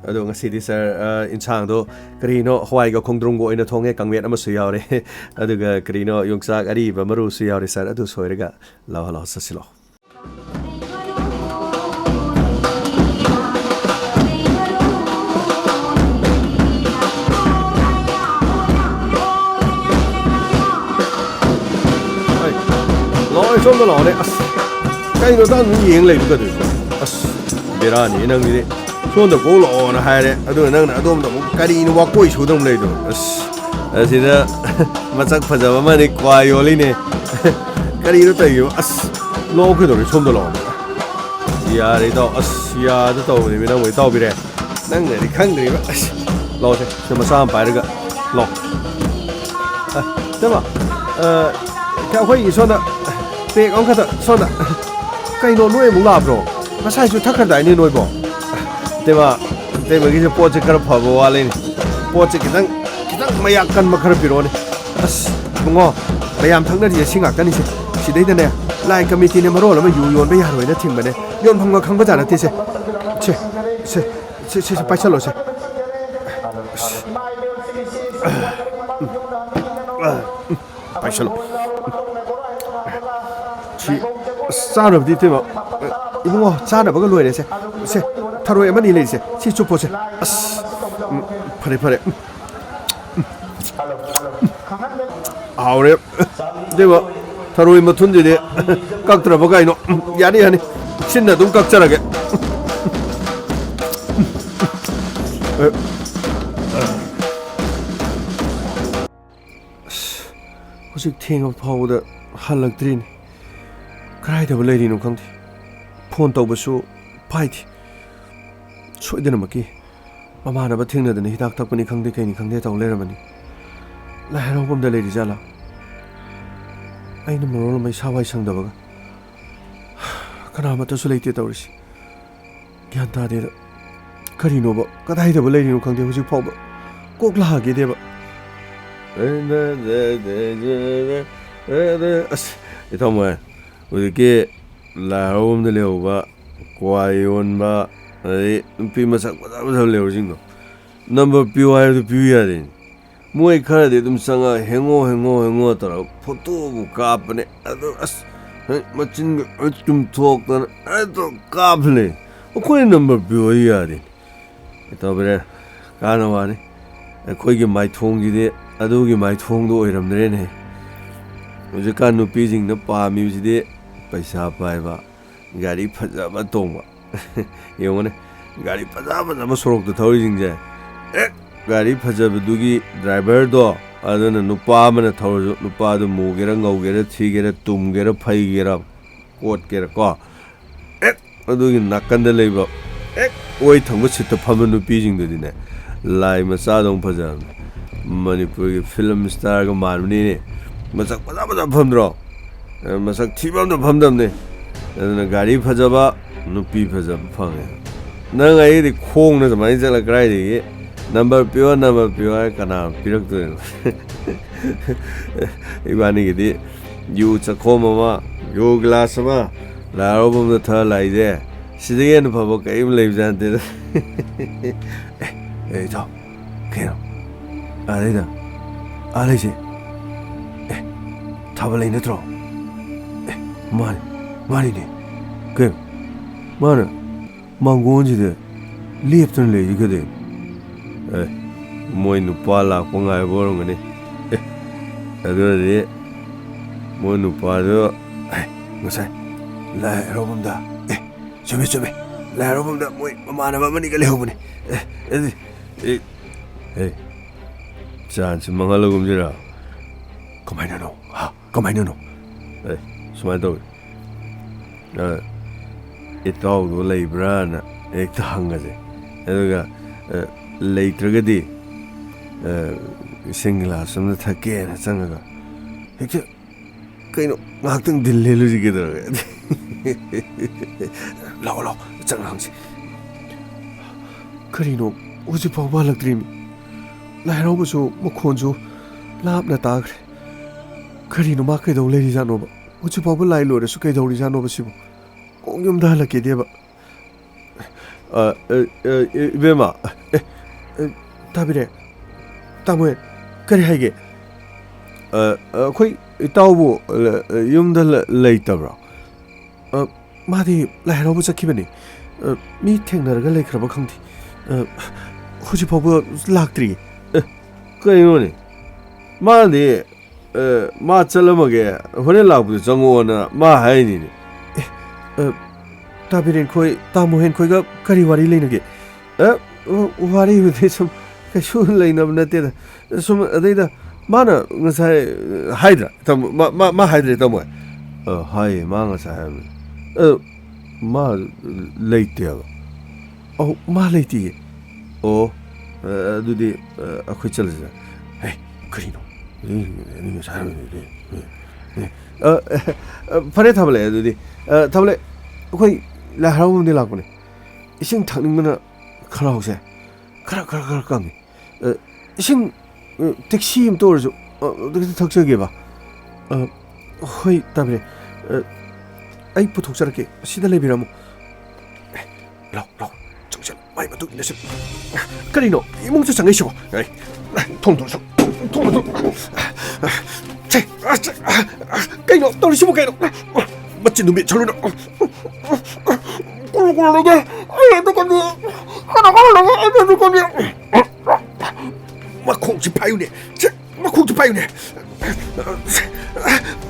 ꯑꯗꯣ ꯉꯁꯤꯗꯤ ꯁꯥꯔ, ꯑ, ꯏꯟꯁꯥꯡꯗꯣ ꯀꯔꯤꯅꯣ, ꯍꯋꯥꯏꯒ ꯈꯣꯡꯗ꯭ꯔꯨꯝꯒ ꯑꯣꯏꯅ ꯊꯣꯡꯉꯦ, ꯀꯥꯡꯃꯦꯠ ꯑꯃꯁꯨ ꯌꯥꯎꯔꯦ꯫ ꯑꯗꯨꯒ ꯀꯔꯤꯅꯣ, ꯌꯣꯡꯆꯥꯛ ꯑꯔꯤꯕ ꯃꯔꯨꯁꯨ ꯌꯥꯎꯔꯦ ꯁꯥꯔ꯫ ꯑꯗꯨ ꯁꯣꯏꯔꯒ ꯂꯥꯛꯑꯣ, ꯂꯥꯛꯑꯣ, ꯆꯠꯁꯤ ꯂꯥꯛꯑꯣ꯫ ꯍꯣꯏ꯫ ꯂꯥꯛꯑꯣ, ꯁꯣꯝꯗ ꯂꯥꯛꯑꯣꯅꯦ꯫ ꯑꯁ, ꯀꯩꯅꯣ ꯅꯪ ꯑꯗꯨꯝ ꯌꯦꯡ ꯂꯩꯕ ꯀꯩꯗꯧꯔꯤꯅꯣ? ꯑꯁ, ꯕꯦꯔꯥꯅꯤ ꯅꯪꯒꯤꯗꯤ꯫ ꯁꯣꯝꯗ ꯀꯣꯛ ꯂꯥꯛꯑꯣꯅ ꯍꯥꯏꯔꯦ, ꯑꯗꯨꯒ ꯅꯪꯅ ꯑꯗꯣꯝꯗ ꯑꯃꯨꯛ ꯀꯔꯤꯅꯣ ꯋꯥꯀꯣꯏ ꯁꯨꯗꯧꯅ ꯂꯩꯗꯣ? ꯑꯁ, ꯑꯁꯤꯗ ꯃꯁꯛ ꯐꯖꯕ ꯑꯃꯅꯤ ꯀ꯭ꯋꯥ ꯌꯣꯜꯂꯤꯅꯦ꯫ ꯀꯔꯤꯅꯣ ꯇꯧꯔꯤꯕ? ꯑꯁ, ꯂꯥꯛꯑꯣ ꯀꯩꯗꯧꯔꯦ? ꯁꯣꯝꯗ ꯂꯥꯛꯑꯣ꯫ ꯌꯥꯔꯦ ꯏꯇꯥꯎ, ꯑꯁ, ꯌꯥꯗ ꯇꯧꯕꯅꯦꯃꯤ ꯅꯪꯕꯨ, ꯏꯇꯥꯎꯕꯤꯔꯦ꯫ ꯅꯪꯅꯗꯤ ꯈꯪꯗ꯭ꯔꯤꯕ꯫ ꯑꯁ, ꯂꯥꯛꯑꯣꯁꯦ, ꯁꯤꯗ ꯃꯆꯥ ꯑꯃ ꯄꯥꯏꯔꯒ ꯂꯥꯛꯑꯣ꯫ ꯑ, ꯏꯇꯩꯃ, ꯑ, ꯑꯩꯈꯣꯏꯒꯤ ꯁꯣꯝꯗ ꯄꯦꯛ ꯑꯃꯈꯛꯇ ꯁꯣꯝꯗ꯫ ꯀꯩꯅꯣ, ꯅꯣꯏ ꯑꯃꯨꯛ ꯂꯥꯛꯄ꯭ꯔꯣ? ꯉꯁꯥꯏꯁꯨ ꯊꯛꯈ꯭ꯔꯗꯥꯏꯅꯦ ꯅꯣꯏꯕꯣ? ꯏꯇꯩꯃ, ꯏꯇꯩꯃꯒꯤꯁꯦ ꯄꯣꯠꯁꯦ ꯈꯔ ꯐꯕ ꯋꯥꯠꯂꯤꯅꯦ꯫ ꯄꯣꯠꯁꯦ ꯈꯤꯇꯪ, ꯈꯤꯇꯪ ꯃꯌꯥꯛ ꯀꯟꯕ ꯈꯔ ꯄꯤꯔꯛꯑꯣꯅꯦ꯫ ꯑꯁ, ꯏꯕꯨꯡꯉꯣ, ꯃꯌꯥꯝ ꯊꯛꯅꯔꯤꯁꯦ ꯁꯤ ꯉꯥꯛꯇꯅꯤꯁꯦ꯫ ꯁꯤꯗꯩꯗꯅꯦ, ꯂꯥꯏ ꯀꯃꯤꯇꯤꯅ ꯃꯔꯣꯜ ꯑꯃ ꯌꯨ ꯌꯣꯟꯕ ꯌꯥꯔꯣꯏꯅ ꯊꯤꯡꯕꯅꯦ꯫ ꯌꯣꯟꯐꯝꯒ ꯈꯪꯕꯖꯥꯠ ꯅꯠꯇꯦ ꯁꯦ꯫ ꯁꯦ, ꯁꯦ, ꯁꯦ, ꯁꯦ, ꯄꯥꯏꯁꯜꯂꯣ ꯁꯦ꯫ ꯄꯥꯏꯁꯜꯂꯣ꯫ ꯁꯤ, ꯑꯁ, ꯆꯥꯅꯕꯗꯤ ꯏꯇꯩꯃ, ꯏꯕꯨꯡꯉꯣ, ꯆꯥꯅꯕꯒ ꯂꯣꯏꯔꯦ ꯁꯦ꯫ ꯁꯦ, ꯊꯔꯣꯏ ꯑꯃꯅꯤ ꯂꯩꯔꯤꯁꯦ꯫ ꯁꯤ ꯆꯨꯞꯄꯣ ꯁꯦ꯫ ꯑꯁ, ꯎꯝ, ꯐꯔꯦ, ꯐꯔꯦ꯫ ꯎꯝ, ꯎꯝ, ꯎꯝ꯫ ꯍꯥꯎꯔꯦ꯫ ꯏꯇꯩꯃ, ꯊꯔꯣꯏ ꯃꯊꯨꯟꯁꯤꯗꯤ ꯀꯛꯇ꯭ꯔꯕ ꯀꯩꯅꯣ? ꯌꯥꯅꯤ, ꯌꯥꯅꯤ, ꯁꯤꯟꯅ ꯑꯗꯨꯝ ꯀꯛꯆꯔꯒꯦ꯫ ꯑꯁ, ꯍꯧꯖꯤꯛ ꯊꯦꯡꯉ ꯐꯥꯎꯕꯗ ꯍꯜꯂꯛꯇ꯭ꯔꯤꯅꯦ꯫ ꯀꯗꯥꯏꯗꯕꯨ ꯂꯩꯔꯤꯅꯣ ꯈꯪꯗꯦ꯫ ꯐꯣꯟ ꯇꯧꯕꯁꯨ ꯄꯥꯏꯗꯦ꯫ ꯁꯣꯏꯗꯅꯃꯛꯀꯤ ꯃꯃꯥꯟꯅꯕ ꯊꯦꯡꯅꯗꯅ ꯍꯤꯗꯥꯛ ꯊꯛꯄꯅꯤ ꯈꯪꯗꯦ, ꯀꯩꯅꯤ ꯈꯪꯗꯦ ꯇꯧ ꯂꯩꯔꯝꯃꯅꯤ꯫ ꯂꯥꯏ ꯍꯔꯥꯎꯐꯝꯗ ꯂꯩꯔꯤ ꯖꯥꯠꯂꯥ? ꯑꯩꯅ ꯃꯔꯣꯜ ꯑꯃ ꯏꯁꯥ ꯋꯥꯏ ꯁꯪꯗꯕꯒ꯫ ꯀꯅꯥꯃꯠꯇꯁꯨ ꯂꯩꯇꯦ ꯇꯧꯔꯤꯁꯤ꯫ ꯒ꯭ꯌꯥꯟ ꯇꯥꯗꯦꯗ꯫ ꯀꯔꯤꯅꯣꯕ? ꯀꯗꯥꯏꯗꯕꯨ ꯂꯩꯔꯤꯅꯣ ꯈꯪꯗꯦ ꯍꯧꯖꯤꯛ ꯐꯥꯎꯕ꯫ ꯀꯣꯛ ꯂꯥꯛꯑꯒꯦꯗꯦꯕ꯫ ꯑꯁ, ꯏꯇꯥꯎ ꯃꯣꯏ, ꯍꯧꯖꯤꯛꯀꯤ ꯂꯥꯏ ꯍꯔꯥꯎꯐꯝꯗ ꯂꯩꯍꯧꯕ ꯀ꯭ꯋꯥ ꯌꯣꯟꯕ, ꯑꯗꯩ ꯅꯨꯄꯤ ꯃꯁꯛ ꯐꯖ ꯐꯖꯕ ꯂꯩꯍꯧꯕꯁꯤꯡꯗꯣ, ꯅꯝꯕꯔ ꯄꯤꯌꯨ ꯍꯥꯏꯕꯗꯨ ꯄꯤꯌꯨ ꯌꯥꯗꯦꯅꯦ꯫ ꯃꯣꯏ ꯈꯔꯗꯤ ꯑꯗꯨꯝ ꯆꯪꯉꯛꯑ ꯍꯦꯡꯉꯣ, ꯍꯦꯡꯉꯣ, ꯍꯦꯡꯉꯣ ꯇꯧꯔꯒ ꯐꯣꯇꯣꯕꯨ ꯀꯥꯞꯄꯅꯦ꯫ ꯑꯗꯨ ꯑꯁ, ꯍꯦꯛ ꯃꯆꯤꯟꯒ ꯂꯣꯏ ꯇꯨꯝꯊꯣꯛꯇꯅ ꯍꯦꯛꯇ ꯀꯥꯞꯄ ꯂꯩ꯫ ꯑꯩꯈꯣꯏꯅ ꯅꯝꯕꯔ ꯄꯤꯌꯨ ꯍꯥꯏ ꯌꯥꯗꯦ꯫ ꯏꯇꯥꯎ ꯕꯤꯔꯦꯟ, ꯀꯥꯟꯅ ꯋꯥꯅꯤ꯫ ꯑꯩꯈꯣꯏꯒꯤ ꯃꯥꯏꯊꯣꯡꯁꯤꯗꯤ ꯑꯗꯨꯒꯤ ꯃꯥꯏꯊꯣꯡꯗꯣ ꯑꯣꯏꯔꯝꯗ꯭ꯔꯦꯅꯦ꯫ ꯍꯧꯖꯤꯛꯀꯥꯟ ꯅꯨꯄꯤꯁꯤꯡꯅ ꯄꯥꯝꯃꯤꯕꯁꯤꯗꯤ ꯄꯩꯁꯥ ꯄꯥꯏꯕ, ꯒꯥꯔꯤ ꯐꯖꯕ ꯇꯣꯡꯕ꯫ ꯌꯦꯡꯉꯨꯅꯦ, ꯒꯥꯔꯤ ꯐꯖ ꯐꯖꯕ ꯁꯣꯔꯣꯛꯇ ꯊꯧꯔꯤꯁꯤꯡꯁꯦ, ꯍꯦꯛ ꯒꯥꯔꯤ ꯐꯖꯕꯗꯨꯒꯤ ꯗ꯭ꯔꯥꯏꯚꯔꯗꯣ, ꯑꯗꯨꯅ ꯅꯨꯄꯥ ꯑꯃꯅ ꯊꯧꯔꯁꯨ, ꯅꯨꯄꯥꯗꯨ ꯃꯨꯒꯦꯔꯥ, ꯉꯧꯒꯦꯔꯥ, ꯊꯤꯒꯦꯔꯥ, ꯇꯨꯝꯒꯦꯔꯥ, ꯐꯩꯒꯦꯔꯥ, ꯀꯣꯠꯀꯦꯔꯥ ꯀꯣ, ꯍꯦꯛ ꯑꯗꯨꯒꯤ ꯅꯥꯀꯟꯗ ꯂꯩꯕ ꯍꯦꯛ ꯑꯣꯏ ꯊꯪꯕ ꯁꯤꯠꯇ ꯐꯝꯕ ꯅꯨꯄꯤꯁꯤꯡꯗꯨꯗꯤꯅꯦ, ꯂꯥꯏ ꯃꯆꯥꯗꯧꯅ ꯐꯖꯕꯅꯦ꯫ ꯃꯅꯤꯄꯨꯔꯒꯤ ꯐꯤꯂꯝ ꯁ꯭ꯇꯥꯔꯒ ꯃꯥꯟꯕꯅꯤꯅꯦ꯫ ꯃꯁꯛ ꯐꯖ ꯐꯖꯕ ꯐꯝꯗ꯭ꯔꯣ? ꯑꯦ, ꯃꯁꯛ ꯊꯤꯕ ꯑꯝꯇ ꯐꯝꯗꯕꯅꯦ꯫ ꯑꯗꯨꯅ ꯒꯥꯔꯤ ꯐꯖꯕ, ꯅꯨꯄꯤ ꯐꯖꯕ ꯐꯪꯉꯦ꯫ ꯅꯪ ꯑꯩꯗꯤ ꯈꯣꯡꯅ ꯁꯨꯃꯥꯏꯅ ꯆꯠꯂ ꯀꯗꯥꯏꯗꯒꯤ ꯅꯝꯕꯔ ꯄꯤꯌꯣ, ꯅꯝꯕꯔ ꯄꯤꯌꯣ ꯍꯥꯏ ꯀꯅꯥ ꯄꯤꯔꯛꯇꯣꯏꯅꯣ? ꯏꯕꯥꯅꯤꯒꯤꯗꯤ ꯌꯨ ꯆꯥꯛꯈꯣꯝ ꯑꯃ, ꯌꯨ ꯒꯤꯂꯥꯁ ꯑꯃ ꯂꯥꯏ ꯍꯔꯥꯎꯐꯝꯗ ꯊꯛꯑ ꯂꯥꯛꯏꯁꯦ, ꯁꯤꯗꯒꯤ ꯍꯦꯟꯅ ꯐꯕ ꯀꯔꯤꯝ ꯂꯩꯕꯖꯥꯠ ꯅꯠꯇꯦꯗ꯫ ꯑꯦ, ꯑꯦ, ꯏꯇꯥꯎ, ꯀꯩꯅꯣ? ꯑꯥꯗꯩꯗ, ꯑꯥ ꯂꯩꯁꯦ꯫ ꯑꯦ, ꯊꯥꯕꯜ ꯂꯩ ꯅꯠꯇ꯭ꯔꯣ? ꯑꯦ, ꯃꯥꯅꯤ, ꯃꯥꯅꯤꯅꯦ꯫ ꯀꯩꯅꯣ? ꯃꯥꯅ ꯃꯥꯡꯒꯣꯟꯁꯤꯗ ꯂꯦꯞꯇꯅ ꯂꯩꯔꯤ ꯀꯩꯗꯧꯔꯤꯅꯣ? ꯑꯦ, ꯃꯣꯏ ꯅꯨꯄꯥ ꯂꯥꯛꯄ ꯉꯥꯏꯕ ꯑꯣꯏꯔꯝꯒꯅꯤ꯫ ꯑꯦ, ꯑꯗꯨꯅꯗꯤ ꯃꯣꯏ ꯅꯨꯄꯥꯗꯣ, ꯑꯦ, ꯉꯁꯥꯏ ꯂꯥꯏ ꯍꯔꯥꯎꯐꯝꯗ, ꯑꯦ, ꯆꯨꯝꯃꯦ, ꯆꯨꯝꯃꯦ, ꯂꯥꯏ ꯍꯔꯥꯎꯐꯝꯗ ꯃꯣꯏ ꯃꯃꯥꯟꯅꯕ ꯑꯃꯅꯤꯒ ꯂꯩꯍꯧꯕꯅꯦ꯫ ꯑꯦ, ꯑꯗꯨꯗꯤ, ꯑꯦ, ꯑꯦ, ꯆꯥꯟꯁ ꯃꯥꯡꯍꯜꯂꯒꯨꯝꯁꯤꯔ? ꯀꯃꯥꯏꯅꯅꯣ? ꯍꯥ? ꯀꯃꯥꯏꯅꯅꯣ? ꯑꯦ, ꯁꯨꯃꯥꯏꯅ ꯇꯧꯋꯤ꯫ ꯑ, ꯏꯇꯥꯎꯗꯣ ꯂꯩꯕ꯭ꯔꯥꯅ ꯍꯦꯛꯇ ꯍꯪꯉꯁꯦ꯫ ꯑꯗꯨꯒ, ꯑ, ꯂꯩꯇ꯭ꯔꯒꯗꯤ, ꯑ, ꯏꯁꯤꯡ ꯒꯤꯂꯥꯁ ꯑꯃ ꯊꯛꯀꯦꯅ ꯆꯪꯉꯒ ꯍꯦꯛꯇ, "ꯀꯩꯅꯣ, ꯉꯥꯏꯍꯥꯛꯇꯪ ꯗꯤꯜ ꯂꯦꯜꯂꯨꯁꯤ ꯀꯩꯗꯧꯔꯒꯦ?" "ꯂꯥꯛꯑꯣ, ꯂꯥꯛꯑꯣ, ꯆꯪꯉ ꯍꯪꯁꯤ꯫" ꯀꯔꯤꯅꯣ, ꯍꯧꯖꯤꯛ ꯐꯥꯎꯕ ꯍꯜꯂꯛꯇ꯭ꯔꯤꯃꯤ? ꯂꯥꯏ ꯍꯔꯥꯎꯕꯁꯨ ꯃꯈꯣꯟꯁꯨ ꯂꯥꯞꯅ ꯇꯥꯈ꯭ꯔꯦ꯫ ꯀꯔꯤꯅꯣ ꯃꯥ ꯀꯩꯗꯧ ꯂꯩꯔꯤꯖꯥꯠꯅꯣꯕ? ꯍꯧꯖꯤꯛ ꯐꯥꯎꯕ ꯂꯥꯏ ꯂꯣꯏꯔꯁꯨ ꯀꯩꯗꯧꯔꯤꯖꯥꯠꯅꯣꯕ ꯁꯤꯕꯨ? ꯀꯣꯛ ꯌꯨꯝꯗ ꯍꯜꯂꯛꯀꯦꯗꯦꯕ꯫ ꯑ, ꯑ, ꯑ, ꯏꯕꯦꯝꯃ, ꯑꯦ, ꯑꯦ, ꯇꯥꯕꯤꯔꯦ? ꯇꯥꯃꯣ, ꯀꯔꯤ ꯍꯥꯏꯒꯦ? ꯑ, ꯑ, ꯑꯩꯈꯣꯏ ꯏꯇꯥꯎꯕꯨ, ꯑ, ꯌꯨꯝꯗ ꯂ-, ꯂꯩꯇꯕ꯭ꯔꯣ? ꯑ, ꯃꯥꯗꯤ ꯂꯥꯏ ꯍꯔꯥꯎꯕ ꯆꯠꯈꯤꯕꯅꯤ꯫ ꯑ, ꯃꯤ ꯊꯦꯡꯅꯔꯒ ꯂꯩꯈ꯭ꯔꯕ ꯈꯪꯗꯦ꯫ ꯑ, ꯍꯧꯖꯤꯛ ꯐꯥꯎꯕ ꯂꯥꯛꯇ꯭ꯔꯤ꯫ ꯑꯦ, ꯀꯩꯅꯣꯅꯦ? ꯃꯥꯗꯤ ꯑ, ꯃꯥ ꯆꯠꯂꯝꯃꯒꯦ, ꯍꯣꯔꯦꯟ ꯂꯥꯛꯄꯗ ꯆꯪꯉꯛꯑꯣꯅ ꯃꯥ ꯍꯥꯏꯅꯤꯅꯦ꯫ ꯑꯦ, ꯑ, ꯇꯥ ꯕꯤꯔꯦꯟ ꯈꯣꯏ, ꯇꯥ ꯃꯣꯍꯦꯟ ꯈꯣꯏꯒ ꯀꯔꯤ ꯋꯥꯔꯤ ꯂꯩꯅꯒꯦ? ꯑ, ꯋꯥꯔꯤꯕꯨꯗꯤ ꯁꯨꯝ ꯀꯩꯁꯨ ꯂꯩꯅꯕ ꯅꯠꯇꯦꯗ꯫ ꯁꯨꯝ ꯑꯗꯩꯗ ꯃꯥꯅ ꯉꯁꯥꯏ, ꯑ, ꯍꯥꯏꯗ꯭ꯔꯥ? ꯇꯥꯃꯣ, ꯃꯥ, ꯃꯥ, ꯃꯥ ꯍꯥꯏꯗ꯭ꯔꯦ, ꯇꯥꯃꯣ? ꯑ, ꯍꯥꯏꯌꯦ, ꯃꯥ ꯉꯁꯥꯏ ꯍꯥꯏꯕꯅꯤ꯫ ꯑ, ꯃꯥ ꯂꯩꯇꯦꯕ꯫ ꯑꯧ, ꯃꯥ ꯂꯩꯇꯤꯌꯦ꯫ ꯑꯣ, ꯑ, ꯑꯗꯨꯗꯤ, ꯑ, ꯑꯩꯈꯣꯏ ꯆꯠꯂꯁꯤꯔ? ꯍꯦ, ꯀꯔꯤꯅꯣ? ꯑ, ꯑ, ꯐꯔꯦ, ꯊꯥꯕꯜꯂꯩ, ꯑꯗꯨꯗꯤ꯫ ꯑ, ꯊꯥꯕꯜꯂꯩ, ꯑꯩꯈꯣꯏ ꯂꯥꯏ ꯍꯔꯥꯎꯐꯝꯗꯤ ꯂꯥꯛꯄꯅꯦ꯫ ꯏꯁꯤꯡ ꯊꯛꯅꯤꯡꯕꯅ ꯈꯅꯥꯎꯁꯦ ꯈꯔ, ꯈꯔ, ꯈꯔ ꯀꯪꯉꯦ꯫ ꯑ, ꯏꯁꯤꯡ, ꯑ, ꯇꯦꯛꯁꯤ ꯑꯝꯇ ꯑꯣꯏꯔꯁꯨ, ꯑ, ꯑꯝꯇ ꯊꯛꯆꯒꯦꯕ꯫ ꯑ, ꯍꯣꯏ, ꯇꯥꯕꯤꯔꯦ꯫ ꯑ, ꯑꯩ ꯄꯨꯊꯣꯛꯆꯔꯛꯀꯦ꯫ ꯁꯤꯗ ꯂꯩꯕꯤꯔꯝꯃꯨ꯫ ꯑꯦ, ꯂꯥꯎ, ꯂꯥꯎ꯫ ꯆꯪꯁꯤꯜꯂꯨ꯫ ꯃꯥꯏ ꯃꯇꯨꯡ ꯏꯟꯅꯁꯤ꯫ ꯀꯔꯤꯅꯣ? ꯏꯃꯨꯡꯁꯨ ꯆꯪꯉꯛꯏꯁꯤꯕꯣ? ꯑꯦ, ꯊꯣꯡ ꯊꯣꯡꯁꯨ꯫ ꯊꯣꯡ ꯊꯣꯡ꯫ ꯁꯦ, ꯑꯁ, ꯀꯩꯅꯣ ꯇꯧꯔꯤꯁꯤꯕꯨ ꯀꯩꯅꯣ? ꯃꯆꯤꯟꯗꯨ ꯃꯦꯠꯁꯜꯂꯨꯅ꯫ ꯀꯣꯜꯂꯨ ꯀꯣꯜꯂꯨꯒꯦ꯫ ꯑꯩ ꯑꯗꯨ ꯀꯣꯟꯗꯤ꯫ ꯍꯥꯟꯅ ꯀꯣꯜꯂꯨꯒꯦ꯫ ꯑꯩ ꯑꯗꯨ ꯀꯣꯟꯗꯤ꯫ ꯃꯈꯣꯡꯁꯤ ꯐꯥꯏꯌꯨꯅꯦ꯫ ꯁꯦ, ꯃꯈꯣꯡꯁꯤ ꯄꯥꯏꯌꯨꯅꯦ꯫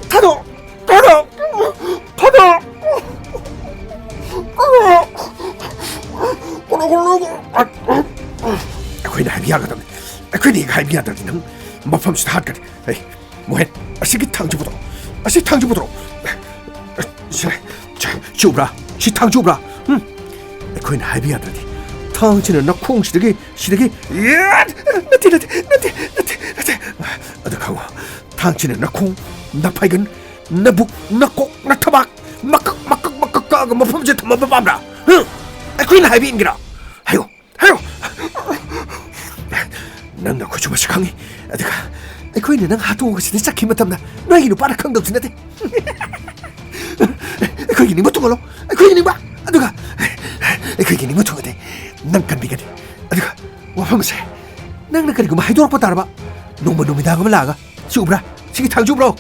ꯊꯥꯗꯣꯛ! ꯊꯥꯗꯣꯛ! ꯊꯥꯗꯣꯛ! ꯊꯥꯗꯣꯛ! ꯑꯩꯈꯣꯏꯅ ꯍꯥꯏꯕ ꯌꯥꯒꯗꯕꯅꯤ꯫ ꯑꯩꯈꯣꯏꯅ ꯍꯦꯛ ꯍꯥꯏꯕ ꯌꯥꯗ꯭ꯔꯗꯤ ꯅꯪ ꯃꯐꯝꯁꯤꯗ ꯍꯥꯠꯀꯅꯤ꯫ ꯍꯩ, ꯃꯣꯍꯦꯟ, ꯑꯁꯤꯒꯤ ꯊꯥꯡꯁꯤ ꯄꯨꯊꯣꯔꯛꯑꯣ꯫ ꯑꯁꯤ ꯊꯥꯡꯁꯤ ꯄꯨꯊꯣꯔꯛꯑꯣ꯫ ꯁꯦ, ꯁꯦ, ꯁꯤ ꯎꯕ꯭ꯔꯥ? ꯁꯤ ꯊꯥꯡꯁꯤ ꯎꯕ꯭ꯔꯥ? ꯎꯝ? ꯑꯩꯈꯣꯏꯅ ꯍꯥꯏꯕ ꯌꯥꯗ꯭ꯔꯗꯤ ꯊꯥꯡꯁꯤꯅ ꯅꯈꯣꯡꯁꯤꯗꯒꯤ ꯁꯤꯗꯒꯤ, ꯌꯦꯠ! ꯅꯠꯇꯦ, ꯅꯠꯇꯦ, ꯅꯠꯇꯦ, ꯅꯠꯇꯦ, ꯅꯠꯇꯦ꯫ ꯑꯗꯨ ꯈꯪꯉꯣ, ꯊꯥꯡꯁꯤꯅ ꯅꯈꯣꯡ, ꯅꯐꯩꯒꯟ, ꯅꯕꯨꯛ, ꯅꯀꯣꯛ, ꯅꯊꯕꯥꯛ, ꯃꯀꯛ, ꯃꯀꯛ, ꯃꯀꯛ ꯀꯛꯑꯒ ꯃꯐꯝꯁꯦ ꯊꯝꯃꯝꯕ ꯄꯥꯝꯕ꯭ꯔꯥ? ꯍꯨꯝ? ꯑꯩꯈꯣꯏꯅ ꯍꯥꯏꯕ ꯏꯟꯒꯦꯔꯥ? ꯍꯥꯏꯌꯣ, ꯍꯥꯏꯌꯣ꯫ ꯅꯪꯅ ꯑꯩꯈꯣꯏꯁꯨ ꯃꯁꯛ ꯈꯪꯉꯤ꯫ ꯑꯗꯨꯒ ꯑꯩꯈꯣꯏꯅ ꯅꯪ ꯍꯥꯠꯇꯣꯛꯑꯒ ꯁꯤꯗ ꯆꯠꯈꯤꯕ ꯃꯇꯝꯗ ꯅꯣꯏꯒꯤ ꯅꯨꯄꯥꯅ ꯈꯪꯗꯕꯁꯨ ꯅꯠꯇꯦ꯫ ꯑꯩꯈꯣꯏꯒꯤ ꯅꯤꯡꯕ ꯊꯨꯡꯍꯜꯂꯣ, ꯑꯩꯈꯣꯏꯒꯤ ꯅꯤꯡꯕ꯫ ꯑꯗꯨꯒ ꯑꯩꯈꯣꯏꯒꯤ ꯅꯤꯡꯕ ꯊꯨꯡꯉꯗꯤ ꯅꯪ ꯀꯟꯕꯤꯒꯅꯤ꯫ ꯑꯗꯨꯒ ꯋꯥꯐꯝ ꯑꯁꯦ ꯅꯪꯅ ꯀꯔꯤꯒꯨꯝꯕ ꯍꯥꯏꯗꯣꯔꯛꯄ ꯇꯥꯔꯕ, ꯅꯣꯡꯃ ꯅꯨꯃꯤꯗꯥꯡ ꯑꯃ ꯂꯥꯛꯑꯒ, "ꯁꯤ ꯎꯕ꯭ꯔꯥ? ꯁꯤꯒꯤ ꯊꯥꯡꯁꯤ ꯎꯕ꯭ꯔꯣ?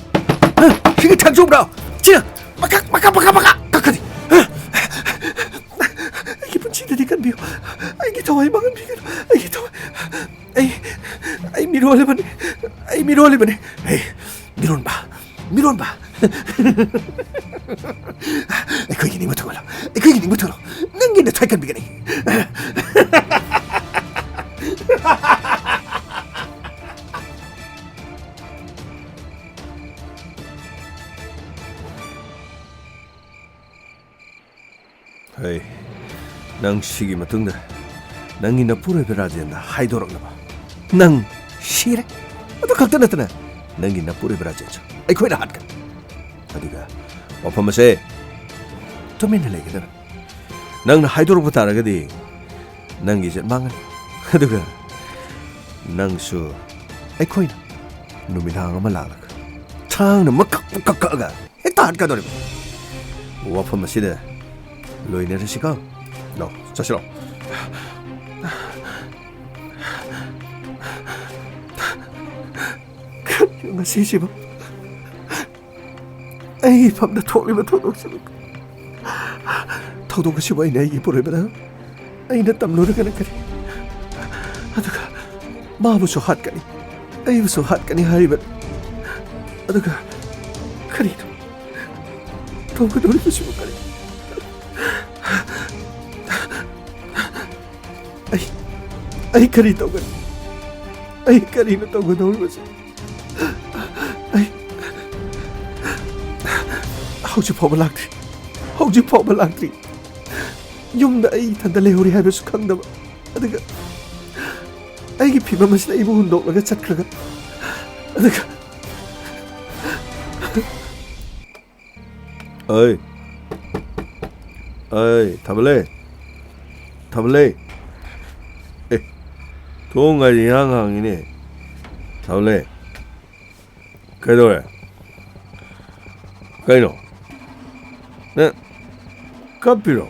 ꯍꯥ? ꯁꯤꯒꯤ ꯊꯥꯡꯁꯤ ꯎꯕ꯭ꯔꯣ? ꯁꯤꯅ ꯃꯀꯛ, ꯃꯀꯛ, ꯃꯀꯛ, ꯃꯀꯛ ꯀꯛꯀꯅꯤ꯫ ꯍꯥ? ꯑꯩꯒꯤ ꯄꯨꯟꯁꯤꯗꯗꯤ ꯀꯟꯕꯤꯌꯨ꯫ ꯑꯩꯒꯤ ꯊꯋꯥꯏ ꯃꯥꯡꯍꯟꯕꯤꯒꯅꯨ꯫ ꯑꯩꯒꯤ ꯊꯋꯥꯏ꯫ ꯑꯩ, ꯑꯩ ꯃꯤꯔꯣꯜꯂꯤꯕꯅꯤ꯫ ꯑꯩ ꯃꯤꯔꯣꯜꯂꯤꯕꯅꯤ꯫ ꯑꯩ ꯃꯤꯔꯣꯟꯕ, ꯃꯤꯔꯣꯟꯕ꯫ ꯑꯩꯈꯣꯏꯒꯤ ꯅꯤꯡꯕ ꯊꯨꯡꯍꯜꯂꯣ꯫ ꯑꯩꯈꯣꯏꯒꯤ ꯅꯤꯡꯕ ꯊꯨꯡꯍꯜꯂꯣ꯫ ꯅꯪꯒꯤ ꯅꯊ꯭ꯋꯥꯏ ꯀꯟꯕꯤꯒꯅꯤ꯫" ꯍꯩ, ꯅꯪ ꯁꯤꯒꯤ ꯃꯇꯨꯡꯗ ꯅꯪꯒꯤ ꯅꯄꯨꯔꯣꯏꯕ ꯔꯥꯖꯦꯟꯗ ꯍꯥꯏꯗꯣꯔꯛꯅꯕ ꯅꯪ ꯁꯤꯔꯦ꯫ ꯑꯗꯨ ꯈꯛꯇ ꯅꯠꯇꯅ ꯅꯪꯒꯤ ꯅꯄꯨꯔꯣꯏꯕ ꯔꯥꯖꯦꯟꯁꯨ ꯑꯩꯈꯣꯏꯅ ꯍꯥꯠꯀꯅꯤ꯫ ꯑꯗꯨꯒ ꯋꯥꯐꯝ ꯑꯁꯦ ꯇꯨꯃꯤꯟꯅ ꯂꯩꯒꯗꯕꯅꯤ꯫ ꯅꯪꯅ ꯍꯥꯏꯗꯣꯔꯛꯄ ꯇꯥꯔꯒꯗꯤ ꯅꯪꯒꯤ ꯏꯖꯠ ꯃꯥꯡꯉꯅꯤ꯫ ꯑꯗꯨꯒ ꯅꯪꯁꯨ ꯑꯩꯈꯣꯏꯅ ꯅꯨꯃꯤꯗꯥꯡ ꯑꯃ ꯂꯥꯛꯂꯒ ꯊꯥꯡꯅ ꯃꯀꯛ ꯄꯨꯡꯀꯛ ꯀꯛꯑꯒ ꯍꯦꯛꯇ ꯍꯥꯠꯀꯗꯧꯔꯤꯕ꯫ ꯋꯥꯐꯝ ꯑꯁꯤꯗ ꯂꯣꯏꯅꯔꯁꯤꯀꯣ꯫ ꯂꯥꯎ, ꯆꯠꯁꯤꯔꯣ? ꯀꯔꯤꯅꯣ ꯉꯁꯤꯁꯤꯕꯨ? ꯑꯩꯒꯤ ꯏꯐꯝꯗ ꯊꯣꯛꯂꯤꯕ ꯊꯧꯗꯣꯛꯁꯤꯕꯨ, ꯊꯧꯗꯣꯛ ꯑꯁꯤꯕꯨ ꯑꯩꯅ ꯑꯩꯒꯤ ꯏꯄꯨꯔꯣꯏꯕꯗ ꯑꯩꯅ ꯇꯝꯂꯨꯔꯒꯅ ꯀꯔꯤ? ꯑꯗꯨꯒ ꯃꯥꯕꯨꯁꯨ ꯍꯥꯠꯀꯅꯤ, ꯑꯩꯕꯨꯁꯨ ꯍꯥꯠꯀꯅꯤ ꯍꯥꯏꯔꯤꯕ꯫ ꯑꯗꯨꯒ ꯀꯔꯤꯅꯣ ꯇꯧꯒꯗꯧꯔꯤꯕꯁꯤꯕꯨ? ꯀꯔꯤ? ꯑꯩ, ꯑꯩ ꯀꯔꯤ ꯇꯧꯒꯅꯤ? ꯑꯩ ꯀꯔꯤꯅꯣ ꯇꯧꯒꯗꯧꯔꯤꯕꯁꯤ? ꯑꯩ ꯍꯧꯖꯤꯛ ꯐꯥꯎꯕ ꯂꯥꯛꯇ꯭ꯔꯤ, ꯍꯧꯖꯤꯛ ꯐꯥꯎꯕ ꯂꯥꯛꯇ꯭ꯔꯤ꯫ ꯌꯨꯝꯗ ꯑꯩ ꯏꯊꯟꯇ ꯂꯩꯍꯧꯔꯤ ꯍꯥꯏꯕꯁꯨ ꯈꯪꯗꯕ, ꯑꯗꯨꯒ ꯑꯩꯒꯤ ꯐꯤꯕꯝ ꯑꯁꯤꯗ ꯑꯩꯕꯨ ꯍꯨꯟꯗꯣꯛꯂꯒ ꯆꯠꯈ꯭ꯔꯒ, ꯑꯗꯨꯒ ꯑꯩ, ꯑꯩ, ꯊꯥꯕꯂꯦ, ꯊꯥꯕꯂꯦ꯫ ꯑꯦ, ꯊꯣꯡ ꯍꯥꯏꯁꯤ ꯏꯍꯥꯡ ꯍꯥꯡꯉꯤꯅꯦ꯫ ꯊꯥꯕꯂꯦ, ꯀꯩꯗꯧꯔꯦ? ꯀꯩꯅꯣ? ꯅꯪ ꯀꯞꯄꯤꯔꯣ?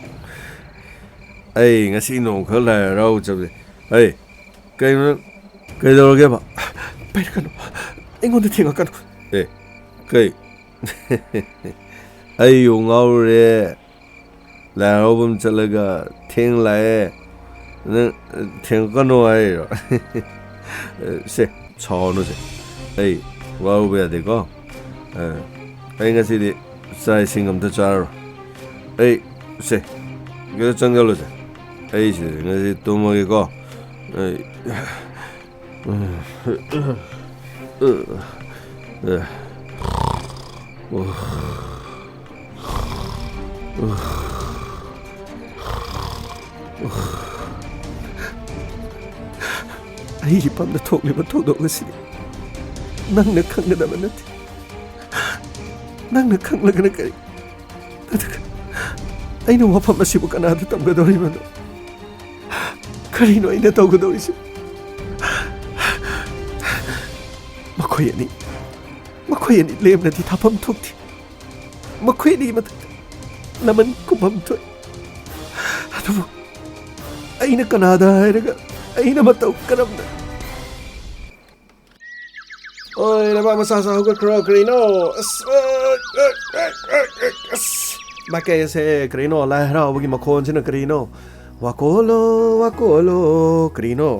ꯑꯩ ꯉꯁꯤ ꯅꯣꯡꯃꯈꯛ ꯂꯥꯏ ꯍꯔꯥꯎ ꯆꯠꯄꯁꯦ꯫ ꯑꯩ, ꯀꯩꯅꯣ ꯅꯪ? ꯀꯩꯗꯧꯔꯒꯦꯕ? ꯄꯥꯏꯔꯛꯀꯅꯨ꯫ ꯑꯩꯉꯣꯟꯗ ꯊꯦꯡꯉꯛꯀꯅꯨ꯫ ꯑꯦ, ꯀꯩ? ꯑꯩ ꯌꯣꯡ ꯉꯥꯎꯔꯨꯔꯦ꯫ ꯂꯥꯏ ꯍꯔꯥꯎꯐꯝ ꯆꯠꯂꯒ ꯊꯦꯡ ꯂꯥꯛꯑꯦ꯫ ꯅꯪ ꯊꯦꯡꯉꯛꯀꯅꯣ ꯍꯥꯏꯔꯤꯔꯣ? ꯁꯦ, ꯁꯥꯎꯔꯅꯨꯁꯦ꯫ ꯑꯩ ꯋꯥꯔꯨꯕ ꯌꯥꯗꯦꯀꯣ꯫ ꯑ, ꯑꯩ ꯉꯁꯤꯗꯤ ꯆꯥꯛ ꯏꯁꯤꯡ ꯑꯝꯇ ꯆꯥꯔꯔꯣꯏ꯫ ꯑꯩ, ꯁꯦ, ꯈꯤꯇ ꯆꯪꯁꯜꯂꯨꯁꯦ꯫ ꯑꯩ ꯁꯤꯗ ꯉꯁꯤ ꯇꯨꯝꯃꯒꯦꯀꯣ꯫ ꯑꯩ ꯑꯩꯒꯤ ꯏꯄꯥꯝꯗ ꯊꯣꯛꯂꯤꯕ ꯊꯧꯗꯣꯛ ꯑꯁꯤꯗꯤ ꯅꯪꯅ ꯈꯪꯒꯗꯕ ꯅꯠꯇꯦ꯫ ꯅꯪꯅ ꯈꯪꯂꯒꯅ ꯀꯔꯤ? ꯑꯗꯨꯒ ꯑꯩꯅ ꯋꯥꯐꯝ ꯑꯁꯤꯕꯨ ꯀꯅꯥꯗ ꯇꯝꯒꯗꯧꯔꯤꯕꯅꯣ? ꯀꯔꯤꯅꯣ ꯑꯩꯅ ꯇꯧꯒꯗꯧꯔꯤꯁꯤ? ꯃꯈꯣꯏ ꯑꯅꯤ, ꯃꯈꯣꯏ ꯑꯅꯤ ꯂꯦꯝꯅꯗꯤ ꯊꯥꯐꯝ ꯊꯣꯛꯇꯦ꯫ ꯃꯈꯣꯏ ꯑꯅꯤ ꯃꯊꯛꯇ ꯂꯃꯟ ꯀꯨꯝꯐꯝ ꯊꯣꯛꯏ꯫ ꯑꯗꯨꯕꯨ ꯑꯩꯅ ꯀꯅꯥꯗ ꯍꯥꯏꯔꯒ ꯑꯩꯅ ꯃꯇꯧ ꯀꯔꯝꯅ? ꯑꯣꯏ, ꯅꯃꯥ ꯃꯆꯥꯁꯨ ꯍꯧꯒꯠꯈ꯭ꯔꯣ, ꯀꯔꯤꯅꯣ? ꯑꯁ, ꯑ, ꯑ, ꯑ, ꯑ, ꯑ, ꯑꯁ, ꯃꯥꯏꯀꯩ ꯑꯁꯦ ꯀꯔꯤꯅꯣ? ꯂꯥꯏ ꯍꯔꯥꯎꯕꯒꯤ ꯃꯈꯣꯟꯁꯤꯅ ꯀꯔꯤꯅꯣ? ꯋꯥꯀꯣꯜꯂꯣ, ꯋꯥꯀꯣꯜꯂꯣ, ꯀꯔꯤꯅꯣ?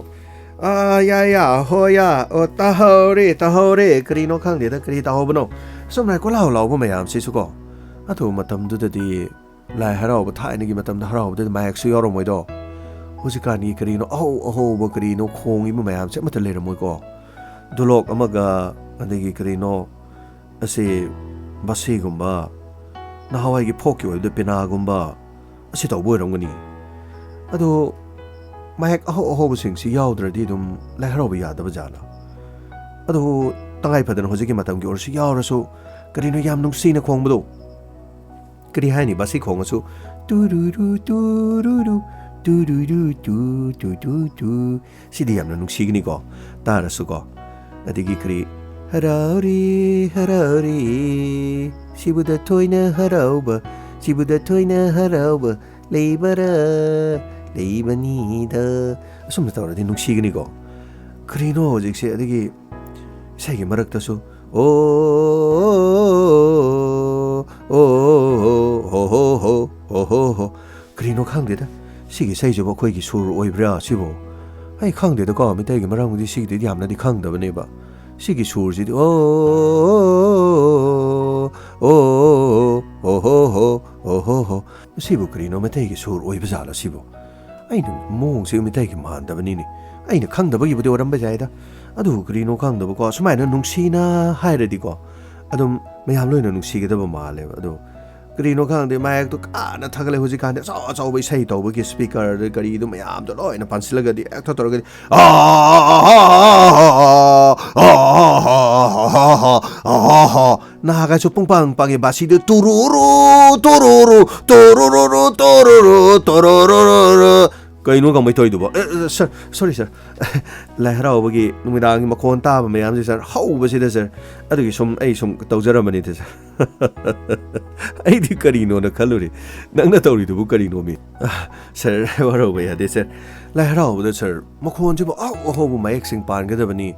ꯑꯥ, ꯌꯥ, ꯌꯥ, ꯍꯣ, ꯌꯥ, ꯑꯣ, ꯇꯥꯍꯧꯔꯦ, ꯇꯥꯍꯧꯔꯦ, ꯀꯔꯤꯅꯣ ꯈꯪꯗꯦꯗ, ꯀꯔꯤ ꯇꯥꯍꯧꯕꯅꯣ? ꯑꯁꯨꯝꯅ ꯀꯣꯏꯂꯥꯎ ꯂꯥꯎꯕ ꯃꯌꯥꯝꯁꯤꯁꯨꯀꯣ꯫ ꯑꯗꯨ ꯃꯇꯝꯗꯨꯗꯗꯤ ꯂꯥꯏ ꯍꯔꯥꯎꯕ, ꯊꯥꯏꯅꯒꯤ ꯃꯇꯝꯗ ꯍꯔꯥꯎꯕꯗꯨꯗ ꯃꯥꯏꯛꯁꯨ ꯌꯥꯎꯔꯝꯃꯣꯏꯗꯣ꯫ ꯍꯧꯖꯤꯛꯀꯥꯟꯒꯤ ꯀꯔꯤꯅꯣ ꯑꯍꯧ ꯑꯍꯧꯕ ꯀꯔꯤꯅꯣ ꯈꯣꯡꯉꯤꯕ ꯃꯌꯥꯝꯁꯦ ꯑꯃꯠꯇ ꯂꯩꯔꯝꯃꯣꯏꯀꯣ꯫ ꯗꯣꯂꯣꯛ ꯑꯃꯒ ꯑꯗꯒꯤ ꯀꯔꯤꯅꯣ ꯑꯁꯤ ꯕꯥꯁꯤꯒꯨꯝꯕ, ꯅꯍꯥꯟꯋꯥꯏꯒꯤ ꯐꯣꯛꯀꯤ ꯑꯣꯏꯕꯗ ꯄꯦꯅꯥꯒꯨꯝꯕ ꯑꯁꯤ ꯇꯧꯕ ꯑꯣꯏꯔꯝꯒꯅꯤ꯫ ꯑꯗꯣ ꯃꯥꯏꯛ ꯑꯍꯧ ꯑꯍꯧꯕꯁꯤꯡꯁꯤ ꯌꯥꯎꯗ꯭ꯔꯗꯤ ꯑꯗꯨꯝ ꯂꯥꯏ ꯍꯔꯥꯎꯕ ꯌꯥꯗꯕ ꯖꯥꯠꯂꯥ? ꯑꯗꯨꯕꯨ ꯇꯉꯥꯏ ꯐꯗꯅ ꯍꯧꯖꯤꯛꯀꯤ ꯃꯇꯝꯒꯤ ꯑꯣꯏꯔꯁꯨ ꯌꯥꯎꯔꯁꯨ ꯀꯔꯤꯅꯣ ꯌꯥꯝ ꯅꯨꯡꯁꯤꯅ ꯈꯣꯡꯕꯗꯣ꯫ ꯀꯔꯤ ꯍꯥꯏꯅꯤ, ꯕꯥꯁꯤ ꯈꯣꯡꯉꯁꯨ ꯇꯨꯔꯨꯔꯨ, ꯇꯨꯔꯨꯔꯨ, ꯇꯨꯔꯨꯔꯨ, ꯇꯨ, ꯇꯨ, ꯇꯨ, ꯇꯨ꯫ ꯁꯤꯗꯤ ꯌꯥꯝꯅ ꯅꯨꯡꯁꯤꯒꯅꯤꯀꯣ, ꯇꯥꯔꯁꯨꯀꯣ꯫ ꯑꯗꯒꯤ ꯀꯔꯤ, ꯍꯔꯥꯎꯔꯤ, ꯍꯔꯥꯎꯔꯤ, ꯁꯤꯕꯨꯗ ꯊꯣꯏꯅ ꯍꯔꯥꯎꯕ, ꯁꯤꯕꯨꯗ ꯊꯣꯏꯅ ꯍꯔꯥꯎꯕ ꯂꯩꯕꯔꯥ, ꯂꯩꯕꯅꯤꯗ꯫ ꯑꯁꯨꯝꯅ ꯇꯧꯔꯗꯤ ꯅꯨꯡꯁꯤꯒꯅꯤꯀꯣ꯫ ꯀꯔꯤꯅꯣ ꯍꯧꯖꯤꯛꯁꯦ? ꯑꯗꯒꯤ ꯏꯁꯩꯒꯤ ꯃꯔꯛꯇꯁꯨ, ꯑꯣ, ꯑꯣ, ꯍꯣ, ꯍꯣ, ꯍꯣ, ꯍꯣ, ꯍꯣ, ꯍꯣ꯫ ꯀꯔꯤꯅꯣ ꯈꯪꯗꯦꯗ, ꯁꯤꯒꯤ ꯏꯁꯩꯁꯤꯕꯨ ꯑꯩꯈꯣꯏꯒꯤ ꯁꯨꯔ ꯑꯣꯏꯕ꯭ꯔꯥ ꯁꯤꯕꯨ? ꯑꯩ ꯈꯪꯗꯦꯗꯀꯣ, ꯃꯤꯇꯩꯒꯤ ꯃꯔꯝꯒꯤꯗꯤ ꯁꯤꯒꯤꯗꯤ ꯌꯥꯝꯅꯗꯤ ꯈꯪꯗꯕꯅꯦꯕ꯫ ꯁꯤꯒꯤ ꯁꯨꯔꯁꯤꯗꯤ, ꯑꯣ, ꯑꯣ, ꯑꯣ, ꯍꯣ, ꯍꯣ, ꯑꯣ, ꯍꯣ, ꯍꯣ꯫ ꯁꯤꯕꯨ ꯀꯔꯤꯅꯣ, ꯃꯩꯇꯩꯒꯤ ꯁꯨꯔ ꯑꯣꯏꯕ ꯖꯥꯠꯂꯣ ꯁꯤꯕꯨ? ꯑꯩꯅ ꯃꯑꯣꯡꯁꯦ ꯃꯩꯇꯩꯒꯤ ꯃꯥꯟꯗꯕꯅꯤꯅꯦ꯫ ꯑꯩꯅ ꯈꯪꯗꯕꯒꯤꯕꯨꯗꯤ ꯑꯣꯏꯔꯝꯕ ꯌꯥꯏꯗ꯫ ꯑꯗꯨꯕꯨ ꯀꯔꯤꯅꯣ ꯈꯪꯗꯕꯀꯣ, ꯁꯨꯃꯥꯏꯅ ꯅꯨꯡꯁꯤꯅ ꯍꯥꯏꯔꯗꯤꯀꯣ, ꯑꯗꯨꯝ ꯃꯌꯥꯝ ꯂꯣꯏꯅ ꯅꯨꯡꯁꯤꯒꯗꯕ ꯃꯥꯜꯂꯦꯕ꯫ ꯑꯗꯣ ꯀꯔꯤꯅꯣ ꯈꯪꯗꯦ, ꯃꯥꯏꯛꯇꯣ ꯀꯟꯅ ꯊꯥꯒꯠꯂꯦ꯫ ꯍꯧꯖꯤꯛꯀꯥꯟꯗꯤ ꯑꯆꯧ ꯑꯆꯧꯕ ꯏꯁꯩ ꯇꯧꯕꯒꯤ ꯁ꯭ꯄꯤꯀꯔꯗ ꯀꯔꯤꯗꯣ ꯃꯌꯥꯝꯗꯣ ꯂꯣꯏꯅ ꯄꯥꯟꯁꯤꯜꯂꯒꯗꯤ ꯍꯦꯛꯇ ꯇꯧꯔꯒꯗꯤ, ꯑꯥ, ꯑꯥ, ꯅꯥꯒꯥꯏꯁꯨ ꯄꯨꯡꯄꯥꯡ ꯄꯥꯡꯉꯦ꯫ ꯕꯥꯁꯤꯗ ꯇꯨꯔꯨꯔꯨ, ꯇꯨꯔꯨꯔꯨ, ꯇꯨꯔꯨꯔꯨꯔꯨ, ꯇꯨꯔꯨꯔꯨ, ꯇꯨꯔꯨꯔꯨꯔꯨ꯫ "ꯀꯩꯅꯣ ꯀꯃꯥꯏ ꯇꯧꯔꯤꯗꯨꯕꯣ?" "ꯑꯦ, ꯑꯦ, ꯁꯥꯔ, ꯁꯣꯔꯤ ꯁꯥꯔ, ꯂꯥꯏ ꯍꯔꯥꯎꯕꯒꯤ ꯅꯨꯃꯤꯗꯥꯡꯒꯤ ꯃꯈꯣꯟ ꯇꯥꯕ ꯃꯌꯥꯝꯁꯦ ꯁꯥꯔ, ꯍꯧꯕꯁꯤꯗ ꯁꯥꯔ, ꯑꯗꯨꯒꯤ ꯁꯨꯝ ꯑꯩ ꯁꯨꯝ ꯇꯧꯖꯔꯝꯕꯅꯤꯗ ꯁꯥꯔ꯫ ꯑꯩꯗꯤ ꯀꯔꯤꯅꯣꯅ ꯈꯜꯂꯨꯔꯦ, ꯅꯪꯅ ꯇꯧꯔꯤꯗꯨꯕꯨ ꯀꯔꯤꯅꯣꯃꯤ?" "ꯁꯥꯔ, ꯋꯥꯔꯧꯕ ꯌꯥꯗꯦ ꯁꯥꯔ, ꯂꯥꯏ ꯍꯔꯥꯎꯕꯗ ꯁꯥꯔ ꯃꯈꯣꯟꯁꯤꯕꯨ ꯑꯍꯧ ꯑꯍꯧꯕ ꯃꯌꯦꯛꯁꯤꯡ ꯄꯥꯟꯒꯗꯕꯅꯤ,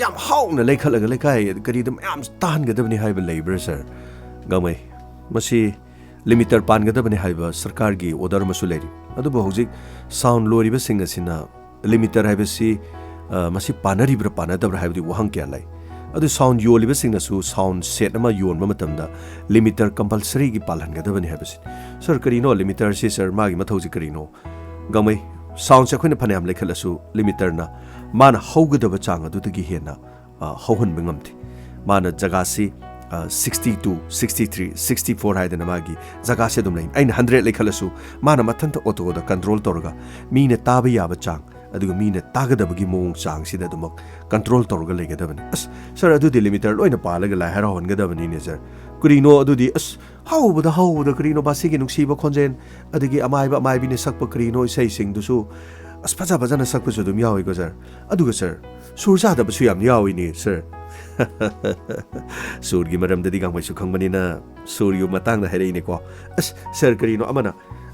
ꯌꯥꯝ ꯍꯧꯅ ꯂꯩꯈꯠꯂꯒ ꯂꯩꯀꯥꯏ ꯀꯔꯤꯗ ꯃꯌꯥꯝ ꯇꯥꯍꯟꯒꯗꯕꯅꯤ ꯍꯥꯏꯕ ꯂꯩꯕ꯭ꯔꯥ ꯁꯥꯔ?" "ꯒꯥꯡꯃꯩ, ꯃꯁꯤ ꯂꯤꯃꯤꯇꯔ ꯄꯥꯟꯒꯗꯕꯅꯤ ꯍꯥꯏꯕ ꯁꯔꯀꯥꯔꯒꯤ ꯑꯣꯔꯗꯔ ꯑꯃꯁꯨ ꯂꯩꯔꯤ꯫ ꯑꯗꯨꯕꯨ ꯍꯧꯖꯤꯛ ꯁꯥꯎꯟ ꯂꯣꯏꯔꯤꯕꯁꯤꯡ ꯑꯁꯤꯅ ꯂꯤꯃꯤꯇꯔ ꯍꯥꯏꯕꯁꯤ, ꯑ, ꯃꯁꯤ ꯄꯥꯟꯅꯔꯤꯕ꯭ꯔꯥ ꯄꯥꯟꯅꯗꯕ꯭ꯔꯥ ꯍꯥꯏꯕꯗꯤ ꯋꯥꯍꯪ ꯀꯌꯥ ꯂꯩ꯫ ꯑꯗꯨ ꯁꯥꯎꯟ ꯌꯣꯜꯂꯤꯕꯁꯤꯡꯅꯁꯨ ꯁꯥꯎꯟ ꯁꯦꯠ ꯑꯃ ꯌꯣꯟꯕ ꯃꯇꯝꯗ ꯂꯤꯃꯤꯇꯔ ꯀꯝꯄꯜꯁꯔꯤꯒꯤ ꯄꯥꯜꯍꯟꯒꯗꯕꯅꯤ ꯍꯥꯏꯕꯁꯤ꯫ ꯁꯥꯔ, ꯀꯔꯤꯅꯣ ꯂꯤꯃꯤꯇꯔꯁꯤ ꯁꯥꯔ, ꯃꯥꯒꯤ ꯃꯊꯧꯁꯤ ꯀꯔꯤꯅꯣ?" "ꯒꯥꯡꯃꯩ, ꯁꯥꯎꯟꯁꯦ ꯑꯩꯈꯣꯏꯅ ꯐꯅꯌꯥꯝ ꯂꯩꯈꯠꯂꯁꯨ ꯂꯤꯃꯤꯇꯔꯅ ꯃꯥꯅ ꯍꯧꯒꯗꯕ ꯆꯥꯡ ꯑꯗꯨꯗꯒꯤ ꯍꯦꯟꯅ, ꯑ, ꯍꯧꯍꯟꯕ ꯉꯝꯗꯦ꯫ ꯃꯥꯅ ꯖꯒꯥꯁꯤ, ꯑ, sixty two, sixty three, sixty four ꯍꯥꯏꯗꯅ ꯃꯥꯒꯤ ꯖꯒꯥꯁꯤ ꯑꯗꯨꯝ ꯂꯩ꯫ ꯑꯩꯅ hundred ꯂꯩꯈꯠꯂꯁꯨ ꯃꯥꯅ ꯃꯊꯟꯇ ꯑꯣꯇꯣꯗ ꯀꯟꯇ꯭ꯔꯣꯜ ꯇꯧꯔꯒ ꯃꯤꯅ ꯇꯥꯕ ꯌꯥꯕ ꯆꯥꯡ, ꯑꯗꯨꯒ ꯃꯤꯅ ꯇꯥꯒꯗꯕꯒꯤ ꯃꯑꯣꯡ ꯆꯥꯡꯁꯤꯗ ꯑꯗꯨꯃꯛ ꯀꯟꯇ꯭ꯔꯣꯜ ꯇꯧꯔꯒ ꯂꯩꯒꯗꯕꯅꯤ꯫" "ꯑꯁ, ꯁꯥꯔ, ꯑꯗꯨꯗꯤ ꯂꯤꯃꯤꯇꯔ ꯂꯣꯏꯅ ꯄꯥꯜꯂꯒ ꯂꯥꯏ ꯍꯔꯥꯎꯍꯟꯒꯗꯕꯅꯤꯅꯦ ꯁꯥꯔ꯫ ꯀꯔꯤꯅꯣ ꯑꯗꯨꯗꯤ? ꯑꯁ, ꯍꯧꯕꯗ ꯍꯧꯕꯗ ꯀꯔꯤꯅꯣ ꯕꯥꯁꯤꯒꯤ ꯅꯨꯡꯁꯤꯕ ꯈꯣꯟꯖꯦꯜ, ꯑꯗꯒꯤ ꯑꯃꯥꯏꯕ ꯑꯃꯥꯏꯕꯤꯅ ꯁꯛꯄ ꯀꯔꯤꯅꯣ ꯏꯁꯩꯁꯤꯡꯗꯨꯁꯨ, ꯑꯁ, ꯐꯖ ꯐꯖꯅ ꯁꯛꯄꯁꯨ ꯑꯗꯨꯝ ꯌꯥꯎꯏꯀꯣ ꯁꯥꯔ꯫ ꯑꯗꯨꯒ ꯁꯥꯔ, ꯁꯨꯔ ꯆꯥꯗꯕꯁꯨ ꯌꯥꯝ ꯌꯥꯎꯏꯅꯦ ꯁꯥꯔ꯫" ꯁꯨꯔꯒꯤ ꯃꯔꯝꯗꯗꯤ ꯒꯥꯡꯃꯩꯁꯨ ꯈꯪꯕꯅꯤꯅ ꯁꯨꯔꯒꯤ ꯃꯇꯥꯡꯗ ꯍꯥꯏꯔꯛꯏꯅꯦꯀꯣ꯫ "ꯑꯁ, ꯁꯥꯔ, ꯀꯔꯤꯅꯣ ꯑꯃꯅ,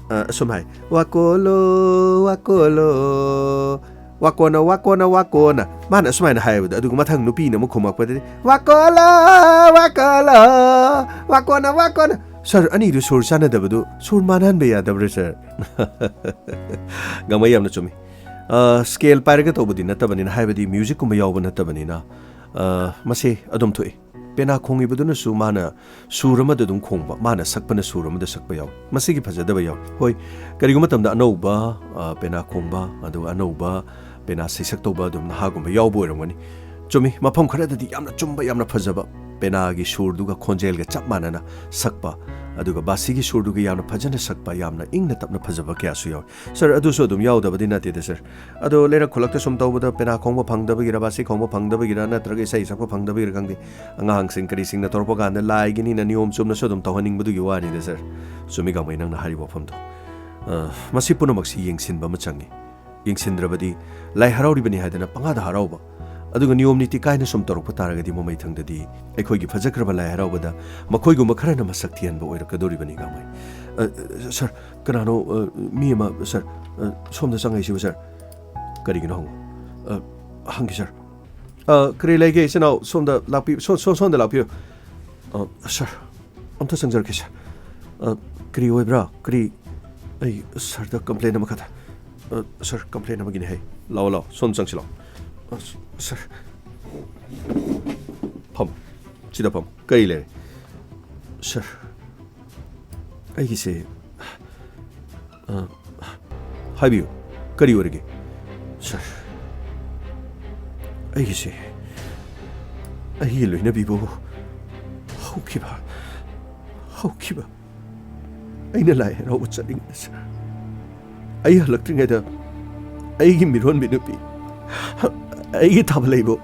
ꯑ, ꯑꯁꯨꯝ ꯍꯥꯏ, 'ꯋꯥꯀꯣꯂꯣ, ꯋꯥꯀꯣꯂꯣ, ꯋꯥꯀꯣꯅ, ꯋꯥꯀꯣꯅ, ꯋꯥꯀꯣꯅ.' ꯃꯥꯅ ꯑꯁꯨꯃꯥꯏꯅ ꯍꯥꯏꯕꯗ, ꯑꯗꯨꯒ ꯃꯊꯪ ꯅꯨꯄꯤꯅ ꯑꯃꯨꯛ ꯈꯨꯝꯃꯛꯄꯗꯗꯤ, 'ꯋꯥꯀꯣꯂꯣ, ꯋꯥꯀꯣꯂꯣ, ꯋꯥꯀꯣꯅ, ꯋꯥꯀꯣꯅ.' ꯁꯥꯔ, ꯑꯅꯤꯗꯨ ꯁꯨꯔ ꯆꯥꯟꯅꯗꯕꯗꯨ ꯁꯨꯔ ꯃꯥꯟꯅꯍꯟꯕ ꯌꯥꯗꯕ꯭ꯔꯥ ꯁꯥꯔ?" ꯒꯥꯡꯃꯩ, ꯌꯥꯝꯅ ꯆꯨꯝꯃꯤ꯫ ꯑ, ꯁ꯭ꯀꯦꯜ ꯄꯥꯏꯔꯒ ꯇꯧꯕꯗꯤ ꯅꯠꯇꯕꯅꯤꯅ, ꯍꯥꯏꯕꯗꯤ ꯃ꯭ꯌꯨꯖꯤꯛꯀꯨꯝꯕ ꯌꯥꯎꯕ ꯅꯠꯇꯕꯅꯤꯅ, ꯑ, ꯃꯁꯤ ꯑꯗꯨꯝ ꯊꯣꯛꯏ꯫ ꯄꯦꯅꯥ ꯈꯣꯡꯉꯤꯕꯗꯨꯅꯁꯨ ꯃꯥꯅ ꯁꯨꯔ ꯑꯃꯗ ꯑꯗꯨꯝ ꯈꯣꯡꯕ, ꯃꯥꯅ ꯁꯛꯄꯅ ꯁꯨꯔ ꯑꯃꯗ ꯁꯛꯄ ꯌꯥꯎꯏ꯫ ꯃꯁꯤꯒꯤ ꯐꯖꯗꯕ ꯌꯥꯎꯏ꯫ ꯍꯣꯏ, ꯀꯔꯤꯒꯨꯝꯕ ꯃꯇꯝꯗ ꯑꯅꯧꯕ, ꯑ, ꯄꯦꯅꯥ ꯈꯣꯡꯕ, ꯑꯗꯨꯒ ꯑꯅꯧꯕ ꯄꯦꯅꯥ ꯁꯩꯁꯛ ꯇꯧꯕ ꯑꯗꯨꯝ ꯅꯍꯥꯒꯨꯝꯕ ꯌꯥꯎꯕ ꯑꯣꯏꯔꯝꯒꯅꯤ꯫ ꯆꯨꯝꯃꯤ, ꯃꯐꯝ ꯈꯔꯗꯗꯤ ꯌꯥꯝꯅ ꯆꯨꯝꯕ, ꯌꯥꯝꯅ ꯐꯖꯕ, ꯄꯦꯅꯥꯒꯤ ꯁꯨꯔꯗꯨꯒ ꯈꯣꯟꯖꯦꯜꯒ ꯆꯞ ꯃꯥꯟꯅꯅ ꯁꯛꯄ, ꯑꯗꯨꯒ ꯕꯥꯁꯤꯒꯤ ꯁꯨꯔꯗꯨꯒ ꯌꯥꯝꯅ ꯐꯖꯅ ꯁꯛꯄ, ꯌꯥꯝꯅ ꯏꯪꯅ ꯇꯞꯅ ꯐꯖꯕ ꯀꯌꯥꯁꯨ ꯌꯥꯎꯏ꯫ ꯁꯥꯔ, ꯑꯗꯨꯁꯨ ꯑꯗꯨꯝ ꯌꯥꯎꯗꯕꯗꯤ ꯅꯠꯇꯦꯗ ꯁꯥꯔ꯫ ꯑꯗꯣ ꯂꯩꯔꯛ ꯈꯨꯜꯂꯛꯇ ꯁꯨꯝ ꯇꯧꯕꯗ ꯄꯦꯅꯥ ꯈꯣꯡꯕ ꯐꯪꯗꯕꯒꯤꯔ, ꯕꯥꯁꯤ ꯈꯣꯡꯕ ꯐꯪꯗꯕꯒꯤꯔ, ꯅꯠꯇ꯭ꯔꯒ ꯏꯁꯩ ꯁꯛꯄ ꯐꯪꯗꯕꯒꯤꯔ ꯈꯪꯗꯦ, ꯑꯉꯥꯡꯁꯤꯡ ꯀꯔꯤꯁꯤꯡꯅ ꯇꯧꯔꯛꯄ ꯀꯥꯟꯗ ꯂꯥꯏꯒꯤꯅꯤꯅ ꯅꯤꯌꯣꯝ ꯆꯨꯝꯅꯁꯨ ꯑꯗꯨꯝ ꯇꯧꯍꯟꯅꯤꯡꯕꯗꯨꯒꯤ ꯋꯥꯅꯤꯗ ꯁꯥꯔ꯫ ꯆꯨꯝꯃꯤ ꯒꯥꯡꯃꯩ ꯅꯪꯅ ꯍꯥꯏꯔꯤꯕ ꯋꯥꯐꯝꯗꯣ꯫ ꯑ, ꯃꯁꯤ ꯄꯨꯝꯅꯃꯛꯁꯤ ꯌꯦꯡꯁꯤꯟꯕ ꯑꯃ ꯆꯪꯏ꯫ ꯌꯦꯡꯁꯤꯟꯗ꯭ꯔꯕꯗꯤ ꯂꯥꯏ ꯍꯔꯥꯎꯔꯤꯕꯅꯤ ꯍꯥꯏꯗꯅ ꯄꯪꯍꯥꯗ ꯍꯔꯥꯎꯕ, ꯑꯗꯨꯒ ꯅꯤꯌꯣꯝ ꯅꯤꯇꯤ ꯀꯥꯏꯅ ꯁꯨꯝ ꯇꯧꯔꯛꯄ ꯇꯥꯔꯒꯗꯤ ꯃꯃꯩꯊꯪꯗꯗꯤ ꯑꯩꯈꯣꯏꯒꯤ ꯐꯖꯈ꯭ꯔꯕ ꯂꯥꯏ ꯍꯔꯥꯎꯕꯗ ꯃꯈꯣꯏꯒꯨꯝꯕ ꯈꯔꯅ ꯃꯁꯛ ꯊꯤꯍꯟꯕ ꯑꯣꯏꯔꯛꯀꯗꯧꯔꯤꯕꯅꯤ, ꯒꯥꯡꯃꯩ꯫ ꯑ, ꯁꯥꯔ, ꯀꯅꯥꯅꯣ, ꯑ, ꯃꯤ ꯑꯃ, ꯁꯥꯔ, ꯑ, ꯁꯣꯝꯗ ꯆꯪꯉꯛꯏꯁꯤꯕꯨ, ꯁꯥꯔ? ꯀꯔꯤꯒꯤꯅꯣ ꯍꯪꯉꯨ꯫ ꯑ, ꯍꯪꯒꯦ, ꯁꯥꯔ꯫ ꯑ, ꯀꯔꯤ ꯂꯩꯒꯦ, ꯏꯆꯤꯟ ꯏꯅꯥꯎ? ꯁꯣꯝꯗ ꯂꯥꯛꯄꯤ-, ꯁꯣ-, ꯁꯣ-, ꯁꯣꯝꯗ ꯂꯥꯛꯄꯤꯌꯨ꯫ ꯑ, ꯁꯥꯔ, ꯑꯝꯇ ꯆꯪꯖꯔꯛꯀꯦ, ꯁꯥꯔ꯫ ꯑ, ꯀꯔꯤ ꯑꯣꯏꯕ꯭ꯔꯥ? ꯀꯔꯤ? ꯑꯩ ꯁꯥꯔꯗ ꯀꯝꯄ꯭ꯂꯦꯟ ꯑꯃꯈꯛꯇ꯫ ꯑ, ꯁꯥꯔ, ꯀꯝꯄ꯭ꯂꯦꯟ ꯑꯃꯒꯤꯅꯦ ꯍꯥꯏ꯫ ꯂꯥꯛꯑꯣ, ꯂꯥꯛꯑꯣ, ꯁꯣꯝ ꯆꯪꯁꯤꯜꯂꯛꯑꯣ꯫ ꯑ, ꯁꯥꯔ, ꯐꯝ꯫ ꯁꯤꯗ ꯐꯝ꯫ ꯀꯔꯤ ꯂꯩꯔꯦ? ꯁꯥꯔ, ꯑꯩꯒꯤꯁꯦ, ꯑ, ꯍꯥꯏꯕꯤꯌꯨ, ꯀꯔꯤ ꯑꯣꯏꯔꯒꯦ? ꯁꯥꯔ, ꯑꯩꯒꯤꯁꯦ, ꯑꯩꯒꯤ ꯂꯣꯏꯅꯕꯤꯕꯨ ꯍꯧꯈꯤꯕ, ꯍꯧꯈꯤꯕ, ꯑꯩꯅ ꯂꯥꯏ ꯍꯔꯥꯎꯕ ꯆꯠꯂꯤꯉꯩꯗ, ꯁꯥꯔ, ꯑꯩ ꯍꯜꯂꯛꯇ꯭ꯔꯤꯉꯩꯗ ꯑꯩꯒꯤ ꯃꯤꯔꯣꯟꯕꯤ ꯅꯨꯄꯤ, ꯑꯩꯒꯤ ꯊꯥꯕ ꯂꯩꯕ,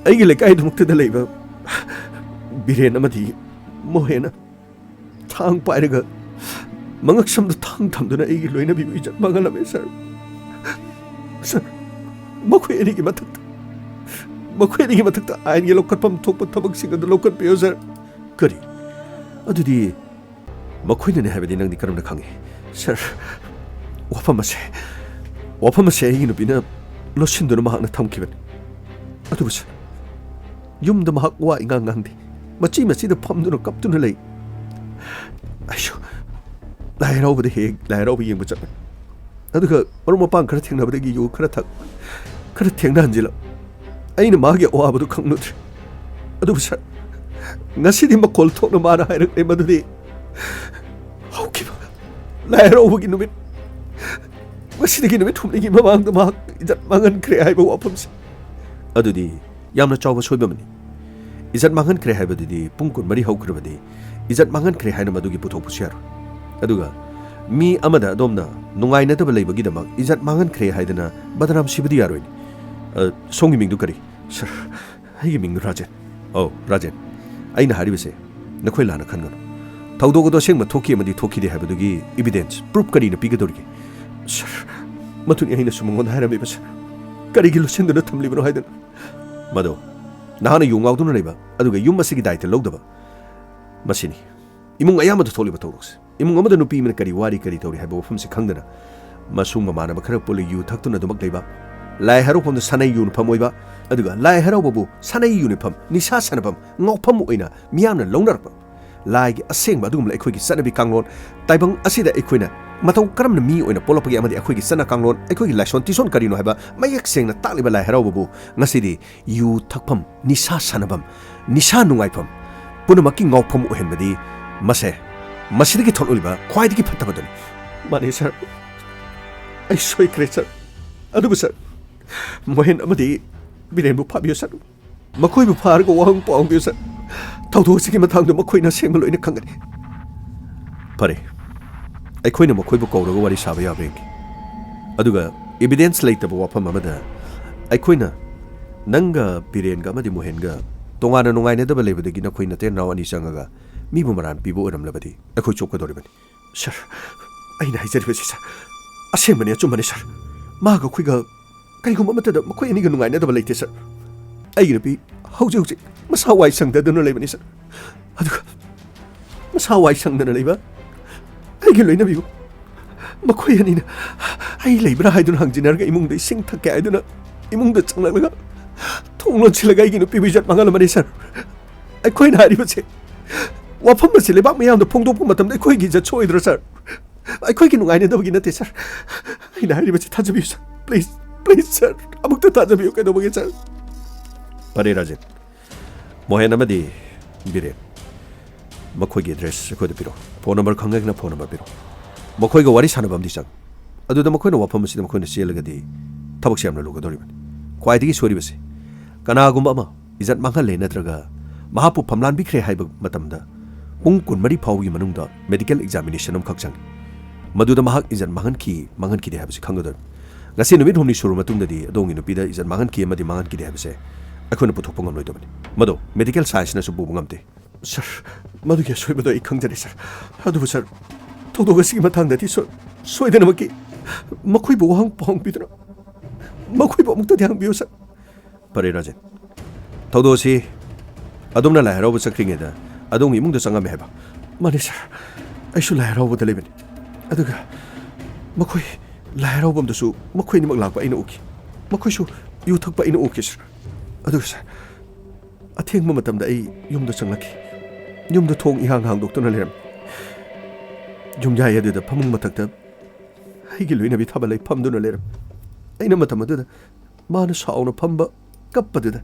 ꯑꯩꯒꯤ ꯂꯩꯀꯥꯏꯗꯃꯛꯇꯗ ꯂꯩꯕ ꯕꯤꯔꯦꯟ ꯑꯃꯗꯤ ꯃꯣꯍꯦꯅ ꯊꯥꯡ ꯄꯥꯏꯔꯒ ꯃꯉꯛꯁꯝꯗ ꯊꯥꯡ ꯊꯝꯗꯨꯅ ꯑꯩꯒꯤ ꯂꯣꯏꯅꯕꯤꯕꯨ ꯏꯖꯠ ꯃꯥꯡꯍꯜꯂꯝꯃꯦ, ꯁꯥꯔ꯫ ꯁꯥꯔ, ꯃꯈꯣꯏ ꯑꯅꯤꯒꯤ ꯃꯊꯛꯇ, ꯃꯈꯣꯏ ꯑꯅꯤꯒꯤ ꯃꯊꯛꯇ ꯑꯥꯏꯟꯒꯤ ꯂꯧꯈꯠꯐꯝ ꯊꯣꯛꯄ ꯊꯕꯛꯁꯤꯡ ꯑꯗꯨ ꯂꯧꯈꯠꯄꯤꯌꯨ, ꯁꯥꯔ꯫ ꯀꯔꯤ? ꯑꯗꯨꯗꯤ ꯃꯈꯣꯏꯅꯅꯤ ꯍꯥꯏꯕꯗꯤ ꯅꯪꯗꯤ ꯀꯔꯝꯅ ꯈꯪꯉꯤ? ꯁꯥꯔ, ꯋꯥꯐꯝ ꯑꯁꯦ, ꯋꯥꯐꯝ ꯑꯁꯦ ꯑꯩꯒꯤ ꯅꯨꯄꯤꯅ ꯂꯣꯠꯁꯤꯟꯗꯨꯅ ꯃꯍꯥꯛꯅ ꯊꯝꯈꯤꯕꯅꯤ꯫ ꯑꯗꯨꯕꯨ ꯁꯥꯔ, ꯌꯨꯝꯗ ꯃꯍꯥꯛ ꯋꯥ ꯏꯉꯥꯡ ꯉꯥꯡꯗꯦ꯫ ꯃꯆꯤ ꯃꯆꯤꯗ ꯐꯝꯗꯨꯅ ꯀꯞꯇꯨꯅ ꯂꯩ꯫ ꯑꯩꯁꯨ ꯂꯥꯏ ꯍꯔꯥꯎꯕꯗ ꯍꯦꯛ ꯍꯦꯛ ꯂꯥꯏ ꯍꯔꯥꯎꯕ ꯌꯦꯡꯕ ꯆꯠꯄꯅꯤ꯫ ꯑꯗꯨꯒ ꯃꯔꯨꯞ ꯃꯄꯥꯡ ꯈꯔ ꯊꯦꯡꯅꯕꯗꯒꯤ ꯌꯨ ꯈꯔ ꯊꯛ, ꯈꯔ ꯊꯦꯡꯅꯍꯟꯖꯤꯜꯂꯛ꯫ ꯑꯩꯅ ꯃꯥꯒꯤ ꯑꯋꯥꯕꯗꯨ ꯈꯪꯂꯨꯗ꯭ꯔꯦ꯫ ꯑꯗꯨꯕꯨ ꯁꯥꯔ, ꯉꯁꯤꯗꯤ ꯃꯈꯣꯜ ꯊꯣꯛꯅ ꯃꯥꯅ ꯍꯥꯏꯔꯛꯂꯦ ꯃꯗꯨꯗꯤ ꯍꯧꯈꯤꯕ ꯂꯥꯏ ꯍꯔꯥꯎꯕꯒꯤ ꯅꯨꯃꯤꯠ, ꯉꯁꯤꯗꯒꯤ ꯅꯨꯃꯤꯠ ꯍꯨꯝꯅꯤꯒꯤ ꯃꯃꯥꯡꯗ ꯃꯍꯥꯛ ꯏꯖꯠ ꯃꯥꯡꯍꯟꯈ꯭ꯔꯦ ꯍꯥꯏꯕ ꯋꯥꯐꯝꯁꯦ꯫ ꯑꯗꯨꯗꯤ ꯌꯥꯝꯅ ꯆꯥꯎꯕ ꯁꯣꯏꯕ ꯑꯃꯅꯤ꯫ ꯏꯖꯠ ꯃꯥꯡꯍꯟꯈ꯭ꯔꯦ ꯍꯥꯏꯕꯗꯨꯗꯤ ꯄꯨꯡ ꯀꯨꯟꯃꯔꯤ ꯍꯧꯈ꯭ꯔꯕꯗꯤ ꯏꯖꯠ ꯃꯥꯡꯍꯟꯈ꯭ꯔꯦ ꯍꯥꯏꯅ ꯃꯗꯨꯒꯤ ꯄꯨꯊꯣꯛꯄꯁꯨ ꯌꯥꯔꯣꯏ꯫ ꯑꯗꯨꯒ ꯃꯤ ꯑꯃꯗ ꯑꯗꯣꯝꯅ ꯅꯨꯡꯉꯥꯏꯅꯗꯕ ꯂꯩꯕꯒꯤꯗꯃꯛ ꯏꯖꯠ ꯃꯥꯡꯍꯟꯈ꯭ꯔꯦ ꯍꯥꯏꯗꯅ ꯕꯗꯅꯥꯝ ꯁꯤꯕꯗꯤ ꯌꯥꯔꯣꯏꯅꯦ꯫ ꯑ, ꯁꯣꯝꯒꯤ ꯃꯤꯡꯗꯨ ꯀꯔꯤ? ꯁꯥꯔ, ꯑꯩꯒꯤ ꯃꯤꯡꯗꯨ ꯔꯥꯖꯦꯟ꯫ ꯑꯧ, ꯔꯥꯖꯦꯟ꯫ ꯑꯩꯅ ꯍꯥꯏꯔꯤꯕꯁꯦ ꯅꯈꯣꯏ ꯂꯥꯟꯅ ꯈꯟꯒꯅꯨ꯫ ꯊꯧꯗꯣꯛ ꯑꯗꯨ ꯑꯁꯦꯡꯕ ꯊꯣꯛꯈꯤ ꯑꯃꯗꯤ ꯊꯣꯛꯈꯤꯗꯦ ꯍꯥꯏꯕꯗꯨꯒꯤ evidence, proof ꯀꯔꯤꯅ ꯄꯤꯒꯗꯧꯔꯤꯒꯦ? ꯁꯥꯔ, ꯃꯗꯨꯅꯤ ꯑꯩꯅꯁꯨ ꯃꯉꯣꯟꯗ ꯍꯥꯏꯔꯝꯃꯤꯕ, ꯁꯥꯔ꯫ ꯀꯔꯤꯒꯤ ꯂꯣꯠꯁꯤꯟꯗꯨꯅ ꯊꯝꯂꯤꯕꯅꯣ ꯍꯥꯏꯗꯅ꯫ ꯃꯗꯣ, ꯅꯍꯥꯛꯅ ꯌꯨ ꯉꯥꯎꯗꯨꯅ ꯂꯩꯕ, ꯑꯗꯨꯒ ꯌꯨꯝ ꯑꯁꯤꯒꯤ ꯗꯥꯏꯇ ꯂꯧꯗꯕ, ꯃꯁꯤꯅꯤ ꯏꯃꯨꯡ ꯑꯌꯥꯝꯕꯗ ꯊꯣꯛꯂꯤꯕ ꯊꯧꯗꯣꯛꯁꯦ꯫ ꯏꯃꯨꯡ ꯑꯃꯗ ꯅꯨꯄꯤ ꯑꯃꯅ ꯀꯔꯤ ꯋꯥꯔꯤ, ꯀꯔꯤ ꯇꯧꯔꯤ ꯍꯥꯏꯕ ꯋꯥꯐꯝꯁꯤ ꯈꯪꯗꯅ, ꯃꯁꯨꯡ ꯃꯃꯥꯟꯅꯕ ꯈꯔ ꯄꯨꯜꯂ ꯌꯨ ꯊꯛꯇꯨꯅ ꯑꯗꯨꯃꯛ ꯂꯩꯕ, ꯂꯥꯏ ꯍꯔꯥꯎꯐꯝꯗ ꯁꯥꯟꯅꯩ ꯌꯨꯅꯐꯝ ꯑꯣꯏꯕ, ꯑꯗꯨꯒ ꯂꯥꯏ ꯍꯔꯥꯎꯕꯕꯨ ꯁꯥꯟꯅꯩ ꯌꯨꯅꯐꯝ, ꯅꯤꯁꯥ ꯁꯥꯟꯅꯐꯝ, ꯉꯥꯎꯐꯝ ꯑꯣꯏꯅ ꯃꯤꯌꯥꯝꯅ ꯂꯧꯅꯔꯛꯄ, ꯂꯥꯏꯒꯤ ꯑꯁꯦꯡꯕ ꯑꯗꯨꯒꯨꯝꯂꯕ ꯑꯩꯈꯣꯏꯒꯤ ꯆꯠꯅꯕꯤ ꯀꯥꯡꯂꯣꯟ, ꯇꯥꯏꯕꯪ ꯑꯁꯤꯗ ꯑꯩꯈꯣꯏꯅ ꯃꯇꯧ ꯀꯔꯝꯅ ꯃꯤ ꯑꯣꯏꯅ ꯄꯣꯛꯂꯛꯄꯒꯦ ꯑꯃꯗꯤ ꯑꯩꯈꯣꯏꯒꯤ ꯆꯠꯅ ꯀꯥꯡꯂꯣꯟ, ꯑꯩꯈꯣꯏꯒꯤ ꯂꯥꯏꯁꯣꯟ ꯇꯤꯁꯣꯟ ꯀꯔꯤꯅꯣ ꯍꯥꯏꯕ ꯃꯌꯦꯛ ꯁꯦꯡꯅ ꯇꯥꯛꯂꯤꯕ ꯂꯥꯏ ꯍꯔꯥꯎꯕꯕꯨ ꯉꯁꯤꯗꯤ ꯌꯨ ꯊꯛꯐꯝ, ꯅꯤꯁꯥ ꯁꯥꯟꯅꯐꯝ, ꯅꯤꯁꯥ ꯅꯨꯡꯉꯥꯏꯐꯝ ꯄꯨꯝꯅꯃꯛꯀꯤ ꯉꯥꯎꯐꯝ ꯑꯣꯏꯍꯟꯕꯗꯤ ꯃꯁꯦ, ꯃꯁꯤꯗꯒꯤ ꯊꯣꯛꯂꯛꯂꯤꯕ ꯈ꯭ꯋꯥꯏꯗꯒꯤ ꯐꯠꯇꯕꯗꯨꯅꯤ꯫ ꯃꯥꯅꯤ ꯁꯥꯔ, ꯑꯩ ꯁꯣꯏꯈ꯭ꯔꯦ ꯁꯥꯔ꯫ ꯑꯗꯨꯕꯨ ꯁꯥꯔ, ꯃꯣꯍꯦꯟ ꯑꯃꯗꯤ ꯕꯤꯔꯦꯟꯕꯨ ꯐꯥꯕꯤꯌꯨ ꯁꯥꯔ꯫ ꯃꯈꯣꯏꯕꯨ ꯐꯥꯔꯒ ꯋꯥꯍꯪ ꯄꯥꯎꯍꯪꯕꯤꯌꯨ ꯁꯥꯔ꯫ ꯊꯧꯗꯣꯛ ꯑꯁꯤꯒꯤ ꯃꯇꯥꯡꯗ ꯃꯈꯣꯏꯅ ꯑꯁꯦꯡꯕ ꯂꯣꯏꯅ ꯈꯪꯒꯅꯤ꯫ ꯐꯔꯦ, ꯑꯩꯈꯣꯏꯅ ꯃꯈꯣꯏꯕꯨ ꯀꯧꯔꯒ ꯋꯥꯔꯤ ꯁꯥꯕ ꯌꯥꯕ꯭ꯔꯥ ꯌꯦꯡꯒꯦ꯫ ꯑꯗꯨꯒ evidence ꯂꯩꯇꯕ ꯋꯥꯐꯝ ꯑꯃꯗ ꯑꯩꯈꯣꯏꯅ ꯅꯪꯒ ꯕꯤꯔꯦꯟꯒ ꯑꯃꯗꯤ ꯃꯣꯍꯦꯟꯒ ꯇꯣꯉꯥꯟꯅ ꯅꯨꯡꯉꯥꯏꯅꯗꯕ ꯂꯩꯕꯗꯒꯤ ꯅꯈꯣꯏ ꯅꯇꯩ ꯅꯅꯥꯎ ꯑꯅꯤ ꯆꯪꯉꯒ ꯃꯤꯕꯨ ꯃꯔꯥꯟ ꯄꯤꯕ ꯑꯣꯏꯔꯝꯂꯕꯗꯤ ꯑꯩꯈꯣꯏ ꯆꯣꯞꯀꯗꯧꯔꯤꯕꯅꯤ꯫ ꯁꯥꯔ, ꯑꯩꯅ ꯍꯥꯏꯖꯔꯤꯕꯁꯤ ꯁꯥꯔ, ꯑꯁꯦꯡꯕꯅꯤ, ꯑꯆꯨꯝꯕꯅꯤ ꯁꯥꯔ꯫ ꯃꯥꯒ ꯑꯩꯈꯣꯏꯒ ꯀꯔꯤꯒꯨꯝꯕ ꯑꯃꯠꯇꯗ ꯃꯈꯣꯏ ꯑꯅꯤꯒ ꯅꯨꯡꯉꯥꯏꯅꯗꯕ ꯂꯩꯇꯦ ꯁꯥꯔ꯫ ꯑꯩꯒꯤ ꯅꯨꯄꯤ ꯍꯧꯖꯤꯛ ꯍꯧꯖꯤꯛ ꯃꯁꯥ ꯋꯥꯏ ꯁꯪꯗꯗꯨꯅ ꯂꯩꯕꯅꯤ ꯁꯥꯔ꯫ ꯑꯗꯨꯒ ꯃꯁꯥ ꯋꯥꯏ ꯁꯪꯗꯅ ꯂꯩꯕ ꯑꯩꯒꯤ ꯂꯣꯏꯅꯕꯤꯕꯨ ꯃꯈꯣꯏ ꯑꯅꯤꯅ ꯑꯩ ꯂꯩꯕ꯭ꯔꯥ ꯍꯥꯏꯗꯨꯅ ꯍꯪꯖꯤꯟꯅꯔꯒ ꯏꯃꯨꯡꯗ ꯏꯁꯤꯡ ꯊꯛꯀꯦ ꯍꯥꯏꯗꯨꯅ ꯏꯃꯨꯡꯗ ꯆꯪꯂꯛꯂꯒ ꯊꯣꯡ ꯂꯣꯟꯁꯤꯜꯂꯒ ꯑꯩꯒꯤ ꯅꯨꯄꯤꯕꯨ ꯏꯖꯠ ꯃꯥꯡꯍꯜꯂꯝꯕꯅꯤ ꯁꯥꯔ꯫ ꯑꯩꯈꯣꯏꯅ ꯍꯥꯏꯔꯤꯕꯁꯦ, ꯋꯥꯐꯝ ꯑꯁꯤ ꯂꯩꯕꯥꯛ ꯃꯤꯌꯥꯝꯗ ꯐꯣꯡꯗꯣꯛꯄ ꯃꯇꯝꯗ ꯑꯩꯈꯣꯏꯒꯤ ꯏꯖꯠ ꯁꯣꯛꯑꯣꯏꯗ꯭ꯔꯣ ꯁꯥꯔ? ꯑꯩꯈꯣꯏꯒꯤ ꯅꯨꯡꯉꯥꯏꯅꯗꯕꯒꯤ ꯅꯠꯇꯦ ꯁꯥꯔ꯫ ꯑꯩꯅ ꯍꯥꯏꯔꯤꯕꯁꯤ ꯊꯥꯖꯕꯤꯌꯨ ꯁꯥꯔ꯫ Please, please ꯁꯥꯔ, ꯑꯃꯨꯛꯇ ꯊꯥꯖꯕꯤꯌꯨ, ꯀꯩꯗꯧꯕꯒꯤ ꯁꯥꯔ? ꯐꯔꯦ ꯔꯥꯖꯦꯟ, ꯃꯣꯍꯦꯟ ꯑꯃꯗꯤ ꯕꯤꯔꯦꯟ, ꯃꯈꯣꯏꯒꯤ ꯑꯦꯗ꯭ꯔꯦꯁ ꯑꯩꯈꯣꯏꯗ ꯄꯤꯔꯛꯑꯣ꯫ ꯐꯣꯟ ꯅꯝꯕꯔ ꯈꯪꯉꯒꯅ ꯐꯣꯟ ꯅꯝꯕꯔ ꯄꯤꯔꯛꯑꯣ꯫ ꯃꯈꯣꯏꯒ ꯋꯥꯔꯤ ꯁꯥꯟꯅꯕ ꯑꯃꯗꯤ ꯆꯪ꯫ ꯑꯗꯨꯗ ꯃꯈꯣꯏꯅ ꯋꯥꯐꯝ ꯑꯁꯤꯗ ꯃꯈꯣꯏꯅ ꯆꯦꯜꯂꯒꯗꯤ ꯊꯕꯛꯁꯦ ꯌꯥꯝꯅ ꯂꯨꯒꯗꯧꯔꯤꯕꯅꯤ꯫ ꯈ꯭ꯋꯥꯏꯗꯒꯤ ꯁꯣꯏꯔꯤꯕꯁꯤ, ꯀꯅꯥꯒꯨꯝꯕ ꯑꯃ ꯏꯖꯠ ꯃꯥꯡꯍꯜꯂꯦ ꯅꯠꯇ꯭ꯔꯒ ꯃꯍꯥꯛꯄꯨ ꯐꯝꯂꯥꯟꯕꯤꯈ꯭ꯔꯦ ꯍꯥꯏꯕ ꯃꯇꯝꯗ ꯄꯨꯡ ꯀꯨꯟꯃꯔꯤ ꯐꯥꯎꯕꯒꯤ ꯃꯅꯨꯡꯗ medical examination ꯑꯃꯈꯛ ꯆꯪꯏ꯫ ꯃꯗꯨꯗ ꯃꯍꯥꯛ ꯏꯖꯠ ꯃꯥꯡꯍꯟꯈꯤ, ꯃꯥꯡꯍꯟꯈꯤꯗꯦ ꯍꯥꯏꯕꯁꯤ ꯈꯪꯒꯗꯧꯔꯤꯕꯅꯤ꯫ ꯉꯁꯤ ꯅꯨꯃꯤꯠ ꯍꯨꯝꯅꯤ ꯁꯨꯔꯕ ꯃꯇꯨꯡꯗꯗꯤ ꯑꯗꯣꯝꯒꯤ ꯅꯨꯄꯤꯗ ꯏꯖꯠ ꯃꯥꯡꯍꯟꯈꯤ ꯑꯃꯗꯤ ꯃꯥꯡꯍꯟꯈꯤꯗꯦ ꯍꯥꯏꯕꯁꯦ ꯑꯩꯈꯣꯏꯅ ꯄꯨꯊꯣꯛꯄ ꯉꯝꯂꯣꯏꯗꯕꯅꯤ꯫ ꯃꯗꯨ medical scienceꯅꯁꯨ ꯄꯨꯕ ꯉꯝꯗꯦ꯫ ꯁꯥꯔ, ꯃꯗꯨꯒꯤ ꯑꯁꯣꯏꯕꯗꯣ ꯑꯩ ꯈꯪꯖꯔꯦ, ꯁꯥꯔ꯫ ꯑꯗꯨꯕꯨ, ꯁꯥꯔ, ꯊꯧꯗꯣꯛ ꯑꯁꯤꯒꯤ ꯃꯇꯥꯡꯗꯗꯤ ꯁꯣ-, ꯁꯣꯏꯗꯅꯃꯛꯀꯤ ꯃꯈꯣꯏꯕꯨ ꯋꯥꯍꯪ ꯄꯥꯎꯍꯪ ꯄꯤꯗꯨꯅ ꯃꯈꯣꯏꯕꯨ ꯑꯃꯨꯛꯇꯗꯤ ꯍꯪꯕꯤꯌꯨ, ꯁꯥꯔ꯫ ꯐꯔꯦ, ꯔꯥꯖꯦꯟ꯫ ꯊꯧꯗꯣꯛ ꯑꯁꯤ ꯑꯗꯣꯝꯅ ꯂꯥꯏ ꯍꯔꯥꯎꯕ ꯆꯠꯈ꯭ꯔꯤꯉꯩꯗ ꯑꯗꯣꯝꯒꯤ ꯏꯃꯨꯡꯗ ꯆꯪꯉꯝꯃꯦ ꯍꯥꯏꯕ? ꯃꯥꯅꯦ, ꯁꯥꯔ꯫ ꯑꯩꯁꯨ ꯂꯥꯏ ꯍꯔꯥꯎꯕꯗ ꯂꯩꯕꯅꯤ꯫ ꯑꯗꯨꯒ ꯃꯈꯣꯏ ꯂꯥꯏ ꯍꯔꯥꯎꯐꯝꯗꯁꯨ ꯃꯈꯣꯏ ꯑꯅꯤꯃꯛ ꯂꯥꯛꯄ ꯑꯩꯅ ꯎꯈꯤ꯫ ꯃꯈꯣꯏꯁꯨ ꯌꯨ ꯊꯛꯄ ꯑꯩꯅ ꯎꯈꯤ, ꯁꯥꯔ꯫ ꯑꯗꯨꯒ, ꯁꯥꯔ, ꯑꯊꯦꯡꯕ ꯃꯇꯝꯗ ꯑꯩ ꯌꯨꯝꯗ ꯆꯪꯂꯛꯈꯤ꯫ ꯌꯨꯝꯗ ꯊꯣꯡ ꯏꯍꯥꯡ ꯍꯥꯡꯗꯣꯛꯇꯨꯅ ꯂꯩꯔꯝꯃꯤ꯫ ꯌꯨꯝꯌꯥꯏ ꯑꯗꯨꯗ ꯐꯃꯨꯡ ꯃꯊꯛꯇ ꯑꯩꯒꯤ ꯂꯣꯏꯅꯕꯤ ꯊꯥꯕꯂꯩ ꯐꯝꯗꯨꯅ ꯂꯩꯔꯝꯃꯤ꯫ ꯑꯩꯅ ꯃꯇꯝ ꯑꯗꯨꯗ ꯃꯥꯅ ꯁꯥꯎꯅ ꯐꯝꯕ, ꯀꯞꯄꯗꯨꯗ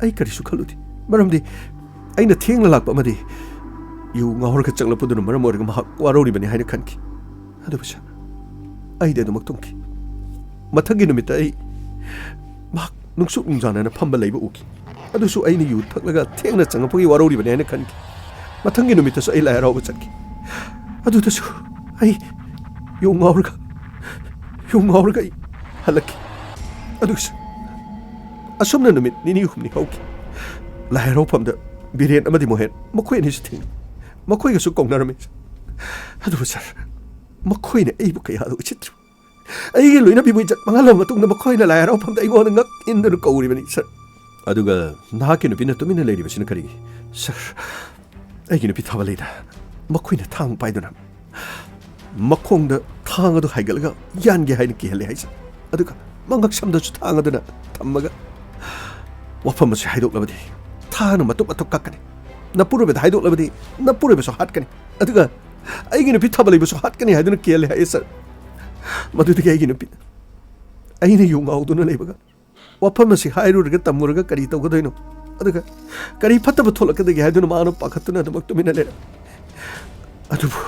ꯑꯩ ꯀꯔꯤꯁꯨ ꯈꯜꯂꯨꯗꯦ꯫ ꯃꯔꯝꯗꯤ ꯑꯩꯅ ꯊꯦꯡꯅ ꯂꯥꯛꯄ ꯑꯃꯗꯤ ꯌꯨ ꯉꯥꯎꯔꯒ ꯆꯪꯂꯛꯄꯗꯨꯅ ꯃꯔꯝ ꯑꯣꯏꯔꯒ ꯃꯍꯥꯛ ꯋꯥꯔꯧꯔꯤꯕꯅꯤ ꯍꯥꯏꯅ ꯈꯟꯈꯤ꯫ ꯑꯗꯨꯕꯨ, ꯁꯥꯔ, ꯑꯩꯗꯤ ꯑꯗꯨꯃꯛ ꯇꯨꯝꯈꯤ꯫ ꯃꯊꯪꯒꯤ ꯅꯨꯃꯤꯠꯇ ꯑꯩ ꯃꯍꯥꯛ ꯅꯨꯡꯁꯨꯛ ꯅꯨꯡꯖꯥꯅꯅ ꯐꯝꯕ ꯂꯩꯕ ꯎꯈꯤ꯫ ꯑꯗꯨꯁꯨ ꯑꯩꯅ ꯌꯨ ꯊꯛꯂꯒ ꯊꯦꯡꯅ ꯆꯪꯉꯛꯄꯒꯤ ꯋꯥꯔꯧꯔꯤꯕꯅꯤ ꯍꯥꯏꯅ ꯈꯟꯈꯤ꯫ ꯃꯊꯪꯒꯤ ꯅꯨꯃꯤꯠꯇꯁꯨ ꯑꯩ ꯂꯥꯏ ꯍꯔꯥꯎꯕ ꯆꯠꯈꯤ꯫ ꯑꯗꯨꯗꯁꯨ ꯑꯩ ꯌꯨ ꯉꯥꯎꯔꯒ, ꯌꯨ ꯉꯥꯎꯔꯒ ꯑꯩ ꯍꯜꯂꯛꯈꯤ꯫ ꯑꯗꯨꯒ, ꯁꯥꯔ, ꯑꯁꯨꯝꯅ ꯅꯨꯃꯤꯠ ꯅꯤꯅꯤ ꯍꯨꯝꯅꯤ ꯍꯧꯈꯤ꯫ ꯂꯥꯏ ꯍꯔꯥꯎꯐꯝꯗ ꯕꯤꯔꯦꯟ ꯑꯃꯗꯤ ꯃꯣꯍꯦꯟ, ꯃꯈꯣꯏ ꯑꯅꯤꯁꯨ ꯊꯦꯡꯅꯩ꯫ ꯃꯈꯣꯏꯒꯁꯨ ꯀꯧꯅꯔꯝꯃꯤ꯫ ꯑꯗꯨꯕꯨ, ꯁꯥꯔ, ꯃꯈꯣꯏꯅ ꯑꯩꯕꯨ ꯀꯌꯥꯗ ꯎꯁꯤꯠꯇ꯭ꯔꯤꯕ꯫ ꯑꯩꯒꯤ ꯂꯣꯏꯅꯕꯤꯕꯨ ꯏꯖꯠ ꯃꯥꯡꯍꯜꯂꯕ ꯃꯇꯨꯡꯗ ꯃꯈꯣꯏꯅ ꯂꯥꯏ ꯍꯔꯥꯎꯐꯝꯗ ꯑꯩꯉꯣꯟꯗ ꯉꯛ ꯏꯟꯗꯨꯅ ꯀꯧꯔꯤꯕꯅꯤ, ꯁꯥꯔ꯫ ꯑꯗꯨꯒ ꯅꯍꯥꯛꯀꯤ ꯅꯨꯄꯤꯅ ꯇꯨꯃꯤꯟꯅ ꯂꯩꯔꯤꯕꯁꯤꯅ ꯀꯔꯤꯒꯤ? ꯁꯥꯔ, ꯑꯩꯒꯤ ꯅꯨꯄꯤ ꯊꯥꯕꯂꯩꯗ ꯃꯈꯣꯏꯅ ꯊꯥꯡ ꯄꯥꯏꯗꯨꯅ ꯃꯈꯣꯡꯗ ꯊꯥꯡ ꯑꯗꯨ ꯍꯥꯏꯒꯠꯂꯒ ꯌꯥꯟꯒꯦ ꯍꯥꯏꯅ ꯀꯤꯍꯜꯂꯦ ꯍꯥꯏ, ꯁꯥꯔ꯫ ꯑꯗꯨꯒ ꯃꯉꯛꯁꯝꯗꯁꯨ ꯊꯥꯡ ꯑꯗꯨꯅ ꯊꯝꯃꯒ, "ꯋꯥꯐꯝ ꯑꯁꯤ ꯍꯥꯏꯗꯣꯛꯂꯕꯗꯤ ꯊꯥꯡꯅ ꯃꯇꯨꯞ ꯃꯇꯨꯞ ꯀꯛꯀꯅꯤ꯫ ꯅꯄꯨꯔꯣꯏꯕꯗ ꯍꯥꯏꯗꯣꯛꯂꯕꯗꯤ ꯅꯄꯨꯔꯣꯏꯕꯁꯨ ꯍꯥꯠꯀꯅꯤ꯫ ꯑꯗꯨꯒ ꯑꯩꯒꯤ ꯅꯨꯄꯤ ꯊꯥꯕꯂꯩꯕꯁꯨ ꯍꯥꯠꯀꯅꯤ" ꯍꯥꯏꯗꯨꯅ ꯀꯤꯍꯜꯂꯦ ꯍꯥꯏ, ꯁꯥꯔ꯫ ꯃꯗꯨꯗꯒꯤ ꯑꯩꯒꯤ ꯅꯨꯄꯤ, ꯑꯩꯅ ꯌꯨ ꯉꯥꯎꯗꯨꯅ ꯂꯩꯕꯒ ꯋꯥꯐꯝ ꯑꯁꯤ ꯍꯥꯏꯔꯨꯔꯒ ꯇꯝꯃꯨꯔꯒ ꯀꯔꯤ ꯇꯧꯒꯗꯣꯏꯅꯣ? ꯑꯗꯨꯒ ꯀꯔꯤ ꯐꯠꯇꯕ ꯊꯣꯛꯂꯛꯀꯗꯒꯦ ꯍꯥꯏꯗꯨꯅ ꯃꯥꯅ ꯄꯥꯈꯠꯇꯨꯅ ꯑꯗꯨꯃꯛ ꯇꯨꯃꯤꯟꯅ ꯂꯩꯔꯝꯃꯤ꯫ ꯑꯗꯨꯕꯨ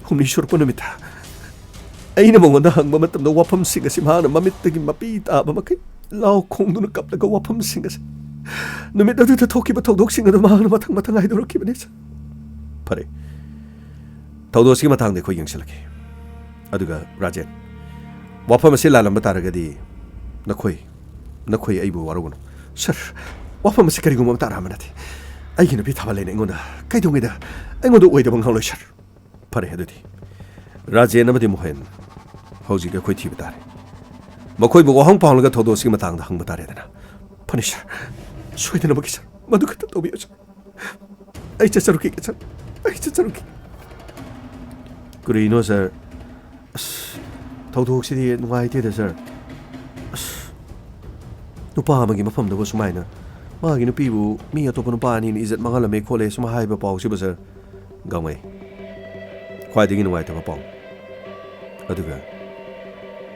ꯍꯨꯝꯅꯤ ꯁꯨꯔꯛꯄ ꯅꯨꯃꯤꯠꯇ ꯑꯩꯅ ꯃꯉꯣꯟꯗ ꯍꯪꯕ ꯃꯇꯝꯗ ꯋꯥꯐꯝꯁꯤꯡ ꯑꯁꯤ ꯃꯍꯥꯛꯅ ꯃꯃꯤꯠꯇꯒꯤ ꯃꯄꯤ ꯇꯥꯕ ꯃꯈꯩ ꯂꯥꯎ ꯈꯣꯡꯗꯨꯅ ꯀꯞꯂꯒ ꯋꯥꯐꯝꯁꯤꯡ ꯑꯁꯤ, ꯅꯨꯃꯤꯠ ꯑꯗꯨꯗ ꯊꯣꯛꯈꯤꯕ ꯊꯧꯗꯣꯛꯁꯤꯡ ꯑꯗꯨ ꯃꯍꯥꯛꯅ ꯃꯊꯪ ꯃꯊꯪ ꯍꯥꯏꯗꯣꯔꯛꯈꯤꯕꯅꯤ, ꯁꯥꯔ꯫ ꯐꯔꯦ, ꯊꯧꯗꯣꯛꯁꯤꯒꯤ ꯃꯇꯥꯡꯗ ꯑꯩꯈꯣꯏ ꯌꯦꯡꯁꯤꯜꯂꯛꯀꯦ꯫ ꯑꯗꯨꯒ ꯔꯥꯖꯦꯟ, ꯋꯥꯐꯝ ꯑꯁꯤ ꯂꯥꯜꯂꯝꯕ ꯇꯥꯔꯒꯗꯤ ꯅꯈꯣꯏ, ꯅꯈꯣꯏ ꯑꯩꯕꯨ ꯋꯥꯔꯧꯒꯅꯨ꯫ ꯁꯥꯔ, ꯋꯥꯐꯝ ꯑꯁꯤ ꯀꯔꯤꯒꯨꯝꯕ ꯑꯃ ꯇꯥꯔꯛꯑꯝꯕ ꯅꯠꯇꯦ꯫ ꯑꯩꯒꯤ ꯅꯨꯄꯤ ꯊꯥꯕ ꯂꯩꯅ ꯑꯩꯉꯣꯟꯗ ꯀꯩꯗꯧꯉꯩꯗ ꯑꯩꯉꯣꯟꯗ ꯑꯣꯏꯗꯕ ꯉꯥꯡꯂꯣꯏ, ꯁꯥꯔ꯫ ꯐꯔꯦ, ꯑꯗꯨꯗꯤ ꯔꯥꯖꯦꯟ ꯑꯃꯗꯤ ꯃꯣꯍꯦꯟ ꯍꯧꯖꯤꯛ ꯑꯩꯈꯣꯏ ꯊꯤꯕ ꯇꯥꯔꯦ꯫ ꯃꯈꯣꯏꯕꯨ ꯋꯥꯍꯪ ꯄꯥꯎꯍꯪꯂꯒ ꯊꯧꯗꯣꯛ ꯑꯁꯤꯒꯤ ꯃꯇꯥꯡꯗ ꯍꯪꯕ ꯇꯥꯔꯦꯗꯅ꯫ ꯐꯅꯤ, ꯁꯥꯔ꯫ ꯁꯣꯏꯗꯅꯃꯛꯀꯤ, ꯁꯥꯔ꯫ ꯃꯗꯨ ꯈꯛꯇ ꯇꯧꯕꯤꯌꯨ, ꯁꯥꯔ꯫ ꯑꯩ ꯆꯠꯆꯔꯨꯈꯤꯒꯦ, ꯁꯥꯔ꯫ ꯑꯩ ꯆꯠꯆꯔꯨꯈꯤꯒꯦ꯫ ꯀꯔꯤꯅꯣ, ꯁꯥꯔ? ꯑꯁ, ꯊꯧꯗꯣꯛꯁꯤꯗꯤ ꯅꯨꯡꯉꯥꯏꯇꯦꯗ, ꯁꯥꯔ꯫ ꯑꯁ, ꯅꯨꯄꯥ ꯑꯃꯒꯤ ꯃꯐꯝꯗꯕꯨ ꯁꯨꯃꯥꯏꯅ ꯃꯥꯒꯤ ꯅꯨꯄꯤꯕꯨ ꯃꯤ ꯑꯇꯣꯞꯄ ꯅꯨꯄꯥ ꯑꯅꯤꯅ ꯏꯖꯠ ꯃꯥꯡꯍꯜꯂꯝꯃꯦ ꯈꯣꯠꯂꯦ ꯁꯨꯝ ꯍꯥꯏꯕ ꯄꯥꯎꯁꯤꯕꯨ, ꯁꯥꯔ, ꯒꯥꯡꯃꯩ, ꯈ꯭ꯋꯥꯏꯗꯒꯤ ꯅꯨꯡꯉꯥꯏꯇꯕ ꯄꯥꯎ꯫ ꯑꯗꯨꯒ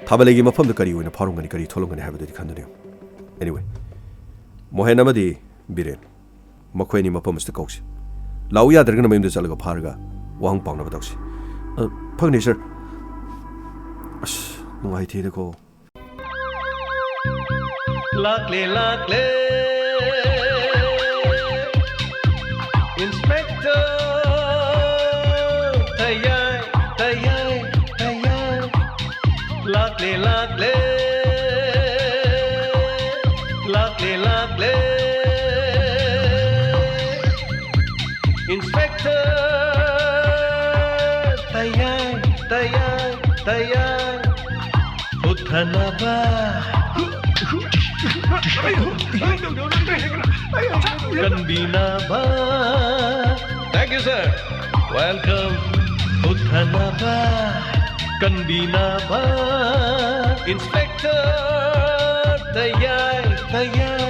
ꯊꯥꯕꯂꯩꯒꯤ ꯃꯐꯝꯗ ꯀꯔꯤ ꯑꯣꯏꯅ ꯐꯥꯎꯔꯝꯒꯅꯤ, ꯀꯔꯤ ꯊꯣꯛꯂꯝꯒꯅꯤ ꯍꯥꯏꯕꯗꯨꯗꯤ ꯈꯟꯗꯨꯅ ꯌꯦꯡꯉꯨ꯫ Anyway, ꯃꯣꯍꯦꯟ ꯑꯃꯗꯤ ꯕꯤꯔꯦꯟ, ꯃꯈꯣꯏ ꯑꯅꯤ ꯃꯐꯝ ꯑꯁꯤꯗ ꯀꯧꯁꯤ꯫ ꯂꯥꯛꯎ ꯌꯥꯗ꯭ꯔꯒꯅ ꯃꯌꯨꯝꯗ ꯆꯠꯂꯒ ꯐꯥꯔꯒ ꯋꯥꯍꯪ ꯄꯥꯎꯅꯕ ꯇꯧꯁꯤ꯫ ꯑ, ꯐꯪꯅꯤ, ꯁꯥꯔ꯫ ꯑꯁ, ꯅꯨꯡꯉꯥꯏꯇꯦꯗꯀꯣ꯫ ꯂꯥꯛꯂꯦ, ꯂꯥꯛꯂꯦ꯫ Inspector ꯇꯌꯥꯏ, ꯇꯌꯥꯏ, ꯇꯌꯥꯏ꯫ ꯂꯥꯛꯂꯦ, ꯂꯥꯛꯂꯦ꯫ ꯂꯥꯛꯂꯦ, ꯂꯥꯛꯂꯦ꯫ Inspector ꯇꯌꯥꯏ, ꯇꯌꯥꯏ, ꯇꯌꯥꯏ꯫ ꯍꯨꯠꯊꯅꯕ, ꯀꯟꯕꯤꯅꯕ꯫ Thank you, sir. Welcome. ꯍꯨꯠꯊꯅꯕ, ꯀꯟꯕꯤꯅꯕ꯫ Inspector ꯇꯌꯥꯏ, ꯇꯌꯥꯏ꯫